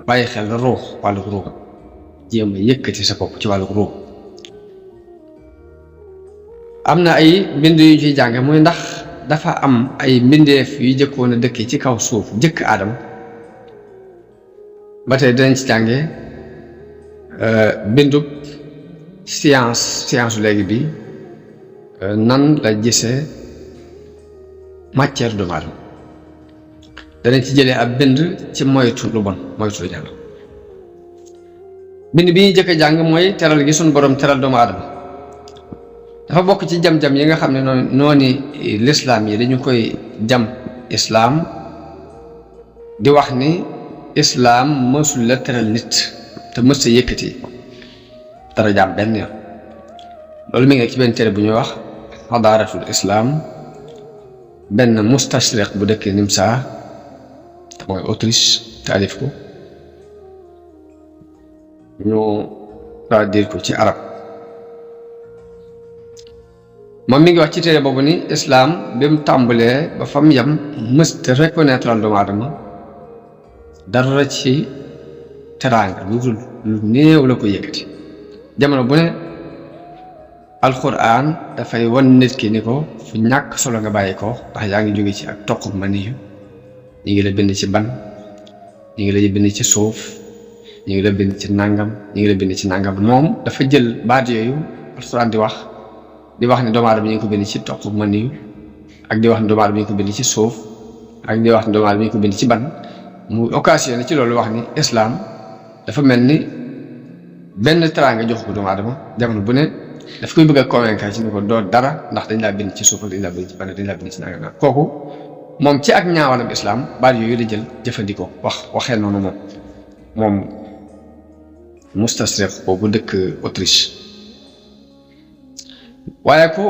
bàyyi xel ruux wàllu ruux jéem a yëkkati sa bopp ci wàllu ruux am na ay bind yu ciy jànge muy ndax dafa am ay mbindeef yu jëkkoon a dëkk ci kaw suuf jëkk aadama ba tey dinañ ci jànge bindub science léegi bi nan la gisee matière doomu aadama danañ ci jëlee ab bind ci moytu lu bon moytu lu ñaaw bind bi ñuy jëkk a jàng mooy teral gi suñu borom teral doomu aadama dafa bokk ci jam-jam yi nga xam ne noonu lislaam yi dañu koy jam islaam di wax ni islaam mësul la teral nit te mës sa yëkkati dara jaam benn yoon loolu mi ngi ci benn téere bu ñuy wax xadaaratul islaam benn mustashriq bu dëkk Nimsa te mooy Autriche taalif ko ñu traduire ko ci arab moom mi ngi wax ci téere boobu ni islaam bi mu tàmbalee ba fa mu yem mësta reconnaître al doomu aadama dara ci teraanga lu néew la ko yëkkati jamono bu ne alxuraan dafay wan nit ki ni ko fu ñàkk solo nga bàyyi ko ndax yaa ngi jóge ci ak toq maniyu ñu ngi la bind ci ban ñu ngi la bind ci suuf ñu ngi la bind ci nàngam ñu ngi la bind ci nàngam moom dafa jël baat yooyu alxuraan di wax ne doomu aadama ñu ngi ko bind ci toq maniyu ak di wax ne doomu aadama ñu ngi ko bind ci suuf ak di wax ne doomu aadama ñu ngi ko bind ci ban mu occasionné ci loolu wax ni islam dafa mel ni benn teraanga jox ko doomu aadama jamono bu ne daf koy bëgg a convaincre ci ni ko doo dara ndax dañ laa bind ci suuf dañ laa bind ci ban dañ laa bind ci nàngam kooku moom ci ak ñaawalam islam baat yooyu la jël jëfandikoo waxee noonu moom mustasriq boobu dëkk Autriche waaye ku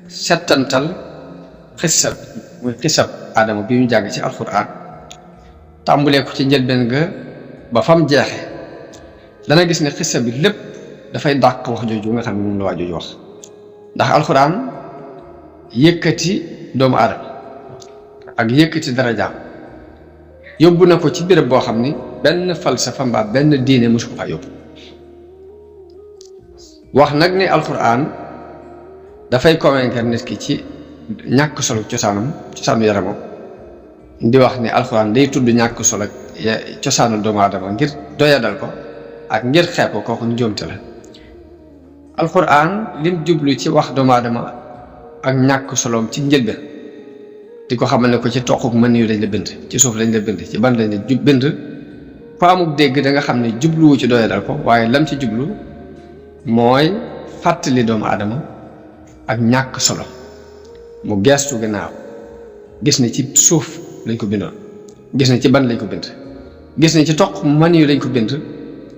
settantal xisab Adama bi ñu jàng ci alxuraan tàmbulee ko ci njëlbeen ga ba fam jeexe dana gis ne xisa bi lépp dafay dàq wax jooju nga xam ne moom la waa jooju wax ndax alxuraan yëkkati doomu aadama ak yëkkati darajaam yóbbu na ko ci béréb boo xam ni benn falsafa mbaa benn diine mosu ko faa yóbbu wax nag ni alxuraan dafay convaincre nit ki ci ñàkk solo cosaanu yaramam di wax ni alxuraan day tudd ñàkk solo cosaanu doomu aadama ngir doyadal ko ak ngir xeeb ko kooku njuumte la alxuraan lim jublu ci wax doomu aadama ak ñàkk soloom ci njëlbeen di ko xamal ne ko ci toquk mën yu lañ la bind ci suuf lañ la bind ci ban lañ la bind fa amuk dégg da nga xam ne jubluwu ci doyadal ko waaye lam ci jublu mooy fàttali doomu aadama ak ñàkk solo mu geestu gannaaw gis ni ci suuf lañ ko bindoon gis na ci ban lañ ko bind gis na ci toq man yu lañ ko bind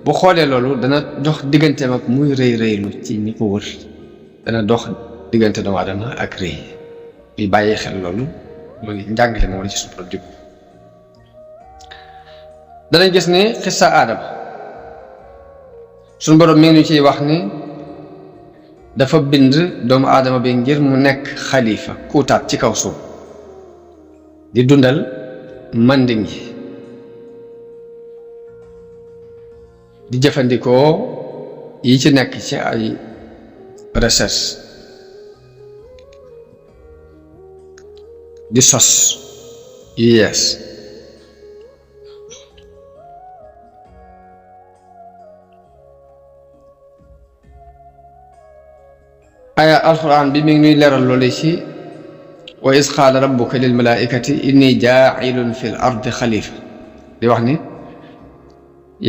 bu xoolee loolu dana dox digganteem ak muy rëy rëylu ci ñi ko wër dana dox diggante doomu aadama ak rëy bi bàyyi xel loolu loolu njàngale moom la ci suñu borom jub danañ gis ni xissa aadama suñu borom mi ngi ñu ciy wax ni dafa bind doomu aadama bi ngir mu nekk xalifa kuutaat ci kaw suuf di dundal manding yi di jëfandikoo yi ci nekk ci ay recherche di sos yu yees aya alquran bi mi ngi ñuy leeral loolu ci wa is qaala rabbuka lil malaikati inni jaa'ilun fil ardi xalifa di wax ni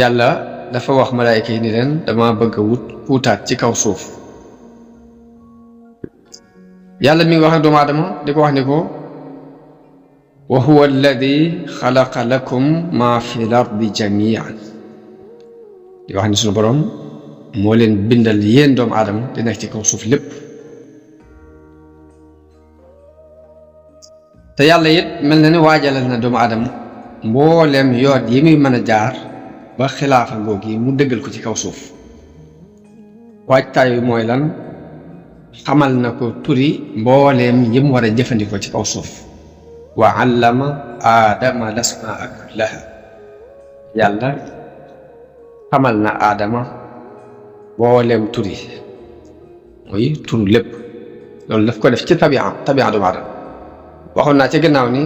yàlla dafa wax malaayika yi ni leen dama bëgg a wut wuutaat ci kaw suuf yàlla mi ngi wax ne doomu aadama di ko wax ni ko wa huwa alladi xalaqa lakum ma fi l ardi jamian di wax ni suñu borom moo leen bindal yéen doomu aadama di nekk ci kaw suuf lépp te yàlla it mel na ni waajalal na doomu aadama mbooleem yoon yi muy mën a jaar ba xilaafa googu yi mu dëggal ko ci kaw suuf waajtaay wi mooy lan xamal na ko turi mbooleem yi mu war a jëfandikoo ci kaw suuf wa allama aadama lasmaa kullaha yàlla xamal na aadama mbooleem turi mooy turu lépp loolu daf ko def ci tabia doomu aadama waxoon naa ci gannaaw ni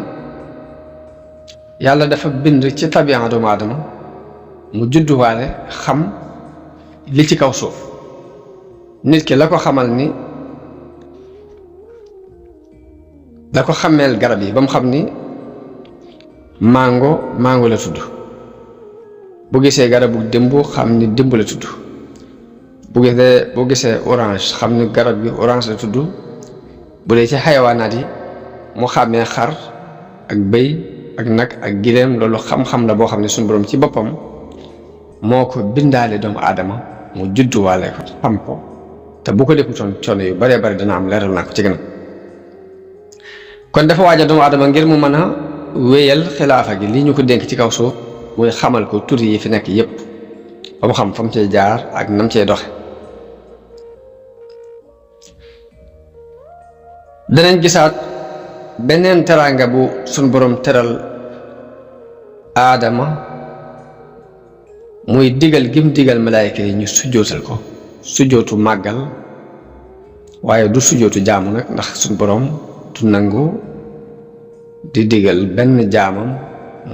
yàlla dafa bind ci tabia doomu aadama mu judduwaale xam li ci kaw suuf nit ki la ko xamal ni la ko xameel garab yi ba mu xam ni mango la tudd bu gisee garabu dimbu xam ni dimb la tudd bu gisee orange xam ni garab bi orange la tudd bu dee ci xayawaanaat yi mu xàmmee xar ak bëy ak nag ak gileem loolu xam-xam la boo xam ne suñu borom ci boppam moo ko bindaale doomu aadama mu judduwaale ko xam ko te bu ko defutoon coono yu baree bari dana am leeral naa ko ci gën kon dafa waaja doomu aadama ngir mu mën a wéyal xilaafa gi li ñu ko dénk ci kaw suuf muy xamal ko tur yi fi nekk yépp ba mu xam fa mu cee jaar ak nam cee doxe danañ gisaat beneen teraanga bu suñ borom teral aadama muy digal gim digal malaayka yi ñu sujjootal ko sujjootu màggal waaye du sujjootu jaamu nag ndax suñ borom du nangu di digal benn jaamam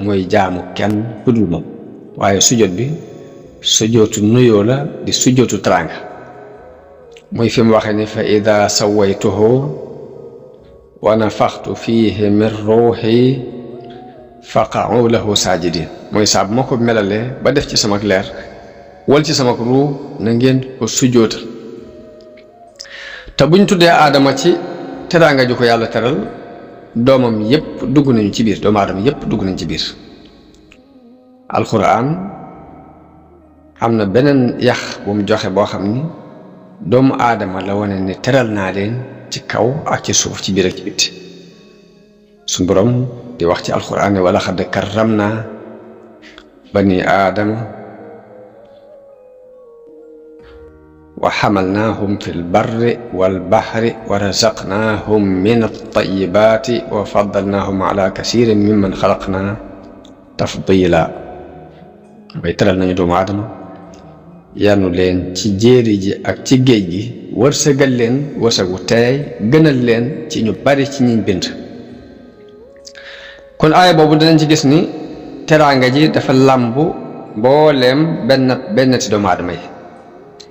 muy jaamu kenn ku dul moom waaye sujjoot bi sujjootu nuyoo la di sujjootu teraanga muy fi mu waxee ni fa ida sawaytuhu wa nafaxtu fiihi min ruuxi faqa'u lahu saajidin mooy saa bu ma ko melalee ba def ci sama leer wal ci sama ruu na ngeen ko sujjóota te buñ tuddee aadama ci teraanga ju ko yàlla teral doomam yépp dugg nañu ci biir doomu aadama yépp dugg nañu ci biir alquran am na beneen yax bu mu joxe boo xam ni doomu aadama la wane ni teral naa leen ci kaw ak ci suuf ci biir ak ci bitti suñ borom di wax ci alquran ne wala xad karramna bani aadama wa xamalnaahum fi lbarri walbaxri wa razaqnaahum min altayibaati wa faddalnaahum ala kasirin mimman xalaqna tafdila way teral nañu doomu aadama yanu leen ci jéeri ji ak ci géej gi wërsëgal leen wërsëgu teey gënal leen ci ñu bari ci ñiñ bind kon aaya boobu danañ ci gis ni teraanga ji dafa làmbu mbooleem benn ci doomu aadama yi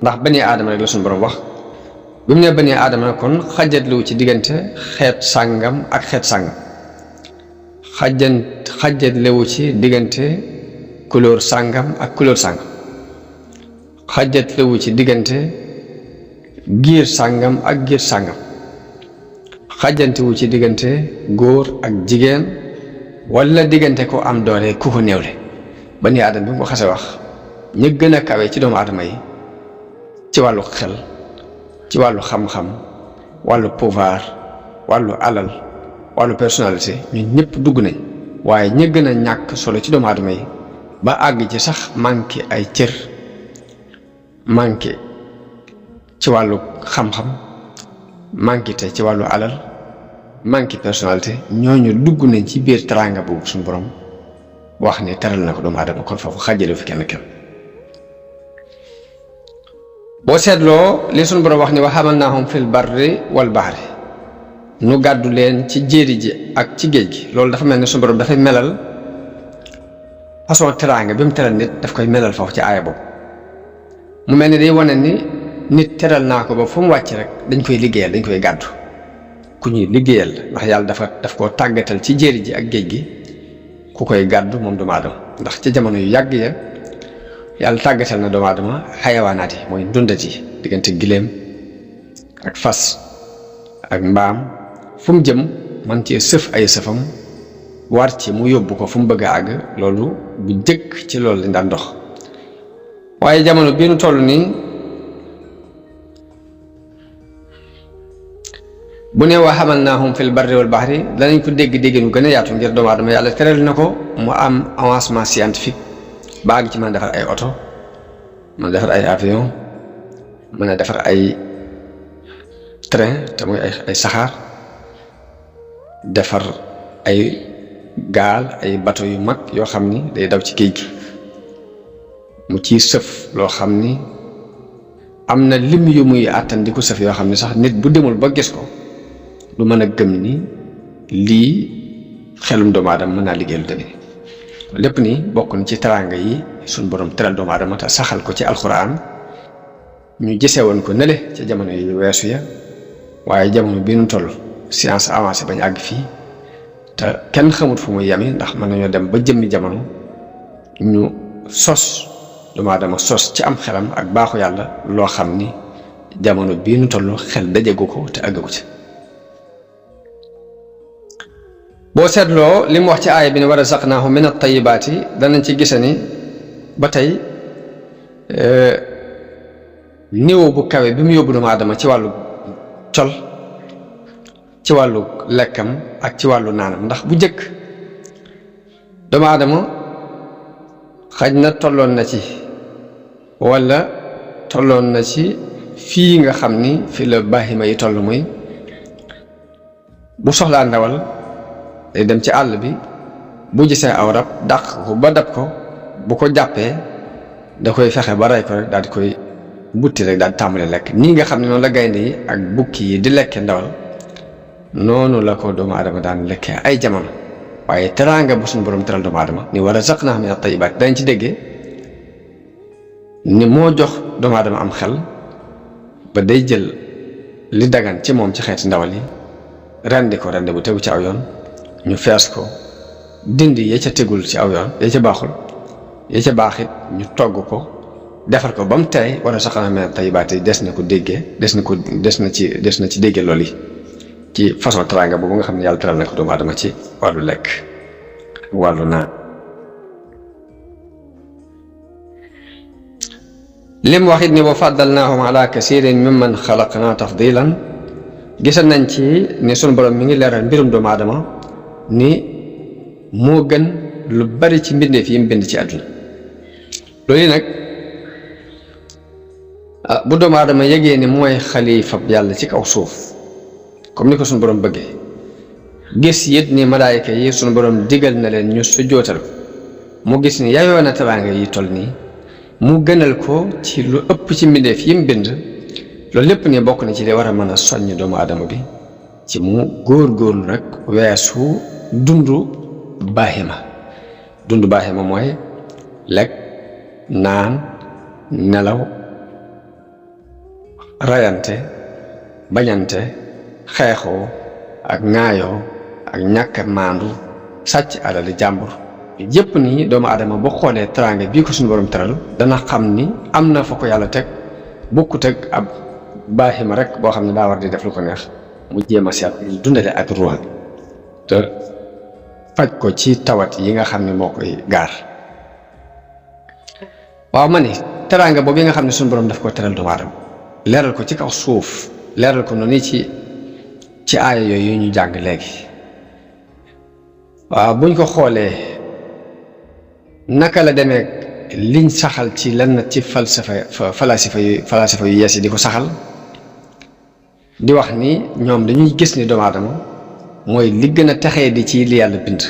ndax bani aadama rek la suñu borom wax bi mu ne bani aadama nag kon xajatluwu ci diggante xeet sàngam ak xeet sàngam xajatlewu ci diggante couleur sàngam ak couleur sàngam xajatlewu ci diggante giir sàngam ak giir sàngam xajantewu ci diggante góor ak jigéen wala diggante ko am doole ku ko néewle bani aadama bi mu ko xasee wax ñu gën a kawe ci doomu aadama yi ci wàllu xel ci wàllu xam-xam wàllu pouvoir wàllu alal wàllu personnalité ñun ñëpp dugg nañ waaye ñi gën a ñàkk solo ci doomu aadama yi ba àgg ci sax manqué ay cër manqué ci wàllu xam-xam manqué te ci wàllu alal manqué personnalité ñooñu dugg nañ ci biir teraanga boobu suñu borom wax ni teral na ko doomu aadama kon foofu xàjjale fi kenn boo seetloo li suñu borom wax ni wa hamalnaahum fil barri wal bahri nu gàddu leen ci jéeri ji ak ci géej gi loolu dafa mel ni suñu borom dafay melal façon teraanga bi mu teral nit daf koy melal foofu ci aaya boobu mu mel ni day wane ni nit teral naa ko ba fu mu wàcc rek dañ koy liggéeyal dañ koy gàddu ku ñuy liggéeyal ndax yàlla daf koo tàggatal ci jéeri ji ak géej gi ku koy gàddu moom doomu aadama ndax ci jamono yu yàgg ya yàlla tàggatal na doomu aadama xayawaanaat yi mooy dundat yi diggante giléem ak fas ak mbaam fu mu jëm man ci sëf ay sëfam war ci mu yóbbu ko fu mu bëgg a àgg loolu bu jëkk ci loolu lañ daan dox waaye jamono bii nu toll nii bu ne wa hamalnaahum fil barri wal bahri danañ ko dégg nu gën a yaatu ngir doomu aadama yàlla teral na ko mu am avancement scientifique ba àgg ci mën a defar ay oto mën a defar ay avion mën a defar ay train te muy ay saxaar defar ay gaal ay bateau yu mag yoo xam ni day daw ci géej gi mu ciy sëf loo xam ni am na lim yu muy àttan di ko sëf yoo xam ni sax nit bu demul ba gis ko du mën a gëm ni lii xelum doomu aadama mën naa liggéey lu demee lépp ni bokk na ci teraanga yi suñ borom teral doomu aadama te saxal ko ci alxuraan ñu gisee woon ko nële ca jamono yi weesu ya waaye jamono bi nu toll science avancé bañ àgg fii te kenn xamut fu muy yami ndax mën nañoo dem ba jëmmi jamono ñu sos doomu aadama sos ci am xelam ak baaxu yàlla loo xam ni jamono bii nu toll xel dajegu ko te àggagu ci boo seetloo li mu wax ci aaya bi ne wa razaqnaahum min at-tayyibaati danañ ci gise ni ba tey niveau bu kawe bi mu yóbbu doomu aadama ci wàllu col ci wàllu lekkam ak ci wàllu naanam ndax bu njëkk doomu aadama xaj na tolloon na ci walla tolloon na ci fii nga xam ni fi la bahima yi toll muy bu soxlaa ndawal day dem ci àll bi bu gisee aw rab dàq ko ba dab ko bu ko jàppee da koy fexe ba rey ko rek daal di koy butti rek daal di tàmbale lekk nii nga xam ne noonu la gaynde yi ak bukki yi di lekkee ndawal noonu la ko doomu aadama daan lekkee ay jamono waaye teraanga bu suñu borom teral doomu aadama ni wa razaqnaahum min at-tayyibaat dañ ci déggee ni moo jox doomu aadama am xel ba day jël li dagan ci moom ci xeeti ndawal yi rendi ko rendi bu tegu ci aw yoon ñu fees ko dindi ya ca tegul ci aw yoon ya ca baaxul ya ca baaxit ñu togg ko defar ko ba mu tey war a saxana mel tayyibaat yi des na ko déggee des na ci déggee loolu yi ci façon teraanga boobu nga xam ne yàlla teral na ko doomu aadama ci wàllu lekk wàllu naan lim wax it ni wa faddalnaahum ala kasiirin mimman xalaqnaa tafdilan gisal nañ ci ni sunu borom mi ngi leeral mbirum doomu aadama ni moo gën lu bari ci mbindeef yi mu bind ci àdduna loolu nag bu doomu aadama yëgee ni mooy xalifa yàlla ci kaw suuf comme ni ko sunu borom bëggee gis it ni malaayika yi sunu borom digal na leen ñu sujjootal mu gis ni yaayoo na teraanga yi toll nii mu gënal ko ci lu ëpp ci mbindeef yi mu bind loolu lépp ne bokk na ci li war a mën a soññ doomu aadama bi ci mu góor-góorlu rek weesu dundu baaxima mooy lekk naan nelaw rayante bañante xeexoo ak ŋaayoo ak ñàkk maandu sàcc alali jàmbur yépp nii doomu aadama boo xoolee teraanga bii ko suñu borom teral dana xam ni am na fa ko yàlla teg bokkut ak ab baaxima rek boo xam ne daa war di def lu ko neex mu jéem a seet ñu dundale ak ruuxa te faj ko ci tawat yi nga xam ne moo koy gaar. waaw ma ni teraanga boobu yi nga xam ne suñu borom daf ko teral doomu aadama leeral ko ci kaw suuf leeral ko noonu ci aaya yooyu ñu jàng léegi. waaw buñ ko xoolee naka la demee liñ saxal ci lenn ci falasifa yu yees yi di ko saxal di wax ni ñoom dañuy gis ni doomu aadama mooy li gën a texee di ci li yàlla bind,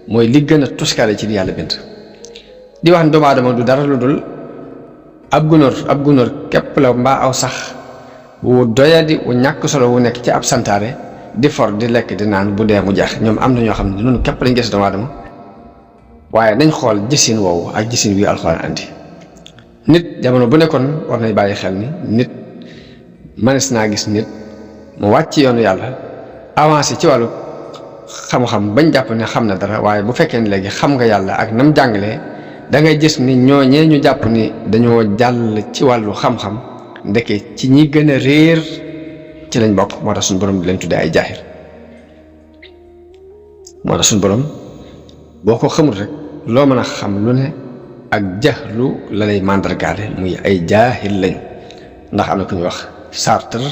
mooy li gën a tuskare ci li yàlla bind. di wax ni doomu aadama du dara lu dul ab gunóor képp la mbaa aw sax wu doyadi wu ñàkk solo wu nekk ci ab santaare di for di lekk di naan bu dee mu jeex. ñoom am na ñoo xam ne noonu képp lañ gis doomu aadama, waaye nañ xool gisin woowu ak gisin wi alxuraan andi. nit jamono bu nekkoon war nañ bàyyi xel ni nit mënees naa gis nit mu wàcc yoonu yàlla avancé ci wàllu xam-xam bañ jàpp ne xam na dara, waaye bu fekkee ne léegi xam nga yàlla ak nam jàngalee da ngay gis ni ñooñee ñu jàpp ni dañoo jàll ci wàllu xam-xam ndeke ci ñi gën a réer ci lañ bokk. moo tax suñu borom di leen tuddee ay jaahil. moo tax suñu borom boo ko xamul rek loo mën a xam lu ne ak jaxlu la lay màndargaale muy ay jaahil lañu. ndax am na ku ñuy wax Sartre,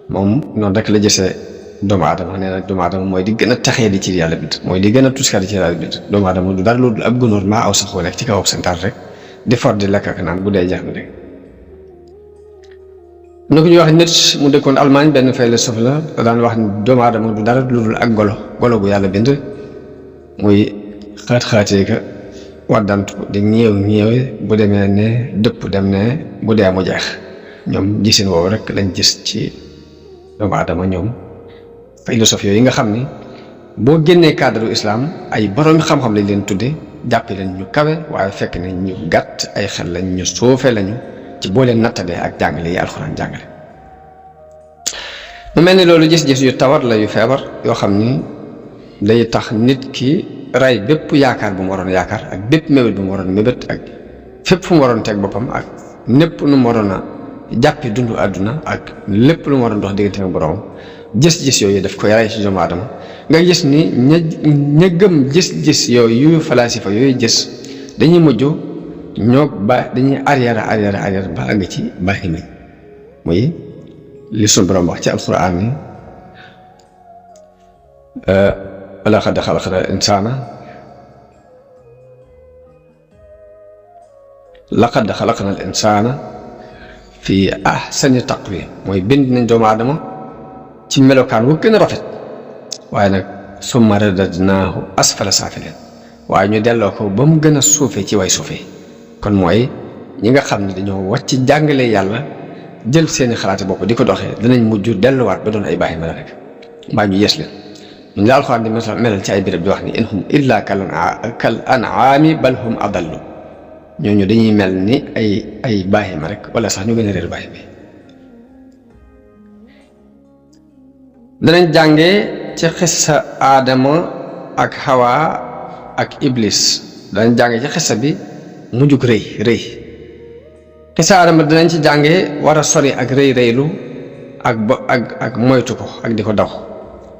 moom noonu rek la gisee doomu aadama. nee na doomu aadama mooy di gën a taxee di ci yàlla bind, mooy di gën a tuskar ci yàlla bind. doomu aadama du dara loolu ab gunóor maa aw sax wu nekk ci kaw santaar rek di for di lekk ak naan bu dee jeex na rek. am na ku ñuy wax nit mu dëkkoon Allemagne, benn philosophe la daan wax ni doomu aadama du dara lu dul ak golo gu yàlla bind, muy xaat-xaatee ka waddantu di ñeewe bu demee ne dëpp dem ne bu dee mu jeex. ñoom gisin woowu rek lañ gis ci doomu aadama. ñoom philosophe yooyu nga xam ni boo génnee cadre islam ay borom xam-xam lañ leen tudde, jàppe leen ñu kawe, waaye fekk ne ñu gàtt ay xel lañ, ñu suufe lañu ci boo leen nattalee ak jàngale yi alxuraan jàngale. mu mel ni loolu gis-gis yu tawat la yu feebar yoo xam ni day tax nit ki rey bépp yaakaar bu mu waroon yaakaar ak bépp mébét bu mu waroon mébét ak fépp fu mu waroon teg boppam ak népp nu mu waroon a jàppi dundu àdduna ak lépp lu mu waroon dox diggante ak borom. gis-gis yooyu daf koy rey ci doomu aadama. nga gis ni ña gëm gis-gis yooyu falasifa yooyu gis dañuy mujj dañuy arrière ba àgg ci bàyyi mi. muy li sunu borom wax ci alxuraan ni walaqad xalaqnal insaana laqad xalaqnal insaana fi ahsani taqwiim, mooy bind nañ doomu aadama ci melokaan wu gën a rafet, waaye nag summa radadnaahu asfala saafiliin, waaye ñu delloo ko ba mu gën a suufee ci way suufee. kon mooy ñi nga xam ne dañoo wàcc jàngale yàlla jël seeni xalaati bopp di ko doxee danañ mujj delluwaat ba doon ay bàyyi ma la rek mbaa ñu yees leen. ñu la alxuraan di melal ci ay béréb di wax ni in hum illa kal an'aami bal hum adallu, ñooñu dañuy mel ni ay bàyyi ma rek wala sax ñu gën a réer bàyyi bi. danañ jàngee ci xissa Aadama ak Hawa ak Iblis. danañ jàngee ci xissa bi mujjug rëy. xissa Aadama danañ ci jàngee war a sori ak rëylu ak moytu ko ak di ko daw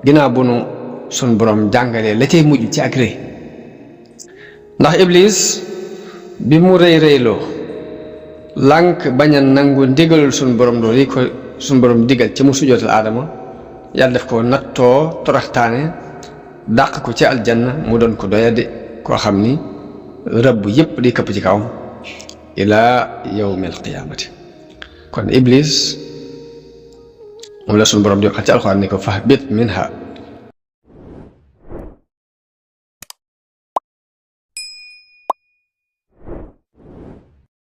ginnaaw bu nu sun borom jàngalee la cay mujj ci ak rëy. ndax Iblis bi mu rëyloo lànk bañ a nangu ndigalul sun borom loolu yi ko sun borom digal ci mu sujjootal Aadama, yàlla def ko nattoo toraxtaane dàq ko ci aljanna mu doon ko doyadi koo xam ni rëbb yépp di këpp ci kawam ilaa yawmil qiyaamati. kon Iblis moom la suñu borom di wax ci alxuraan ni ko fahbit minha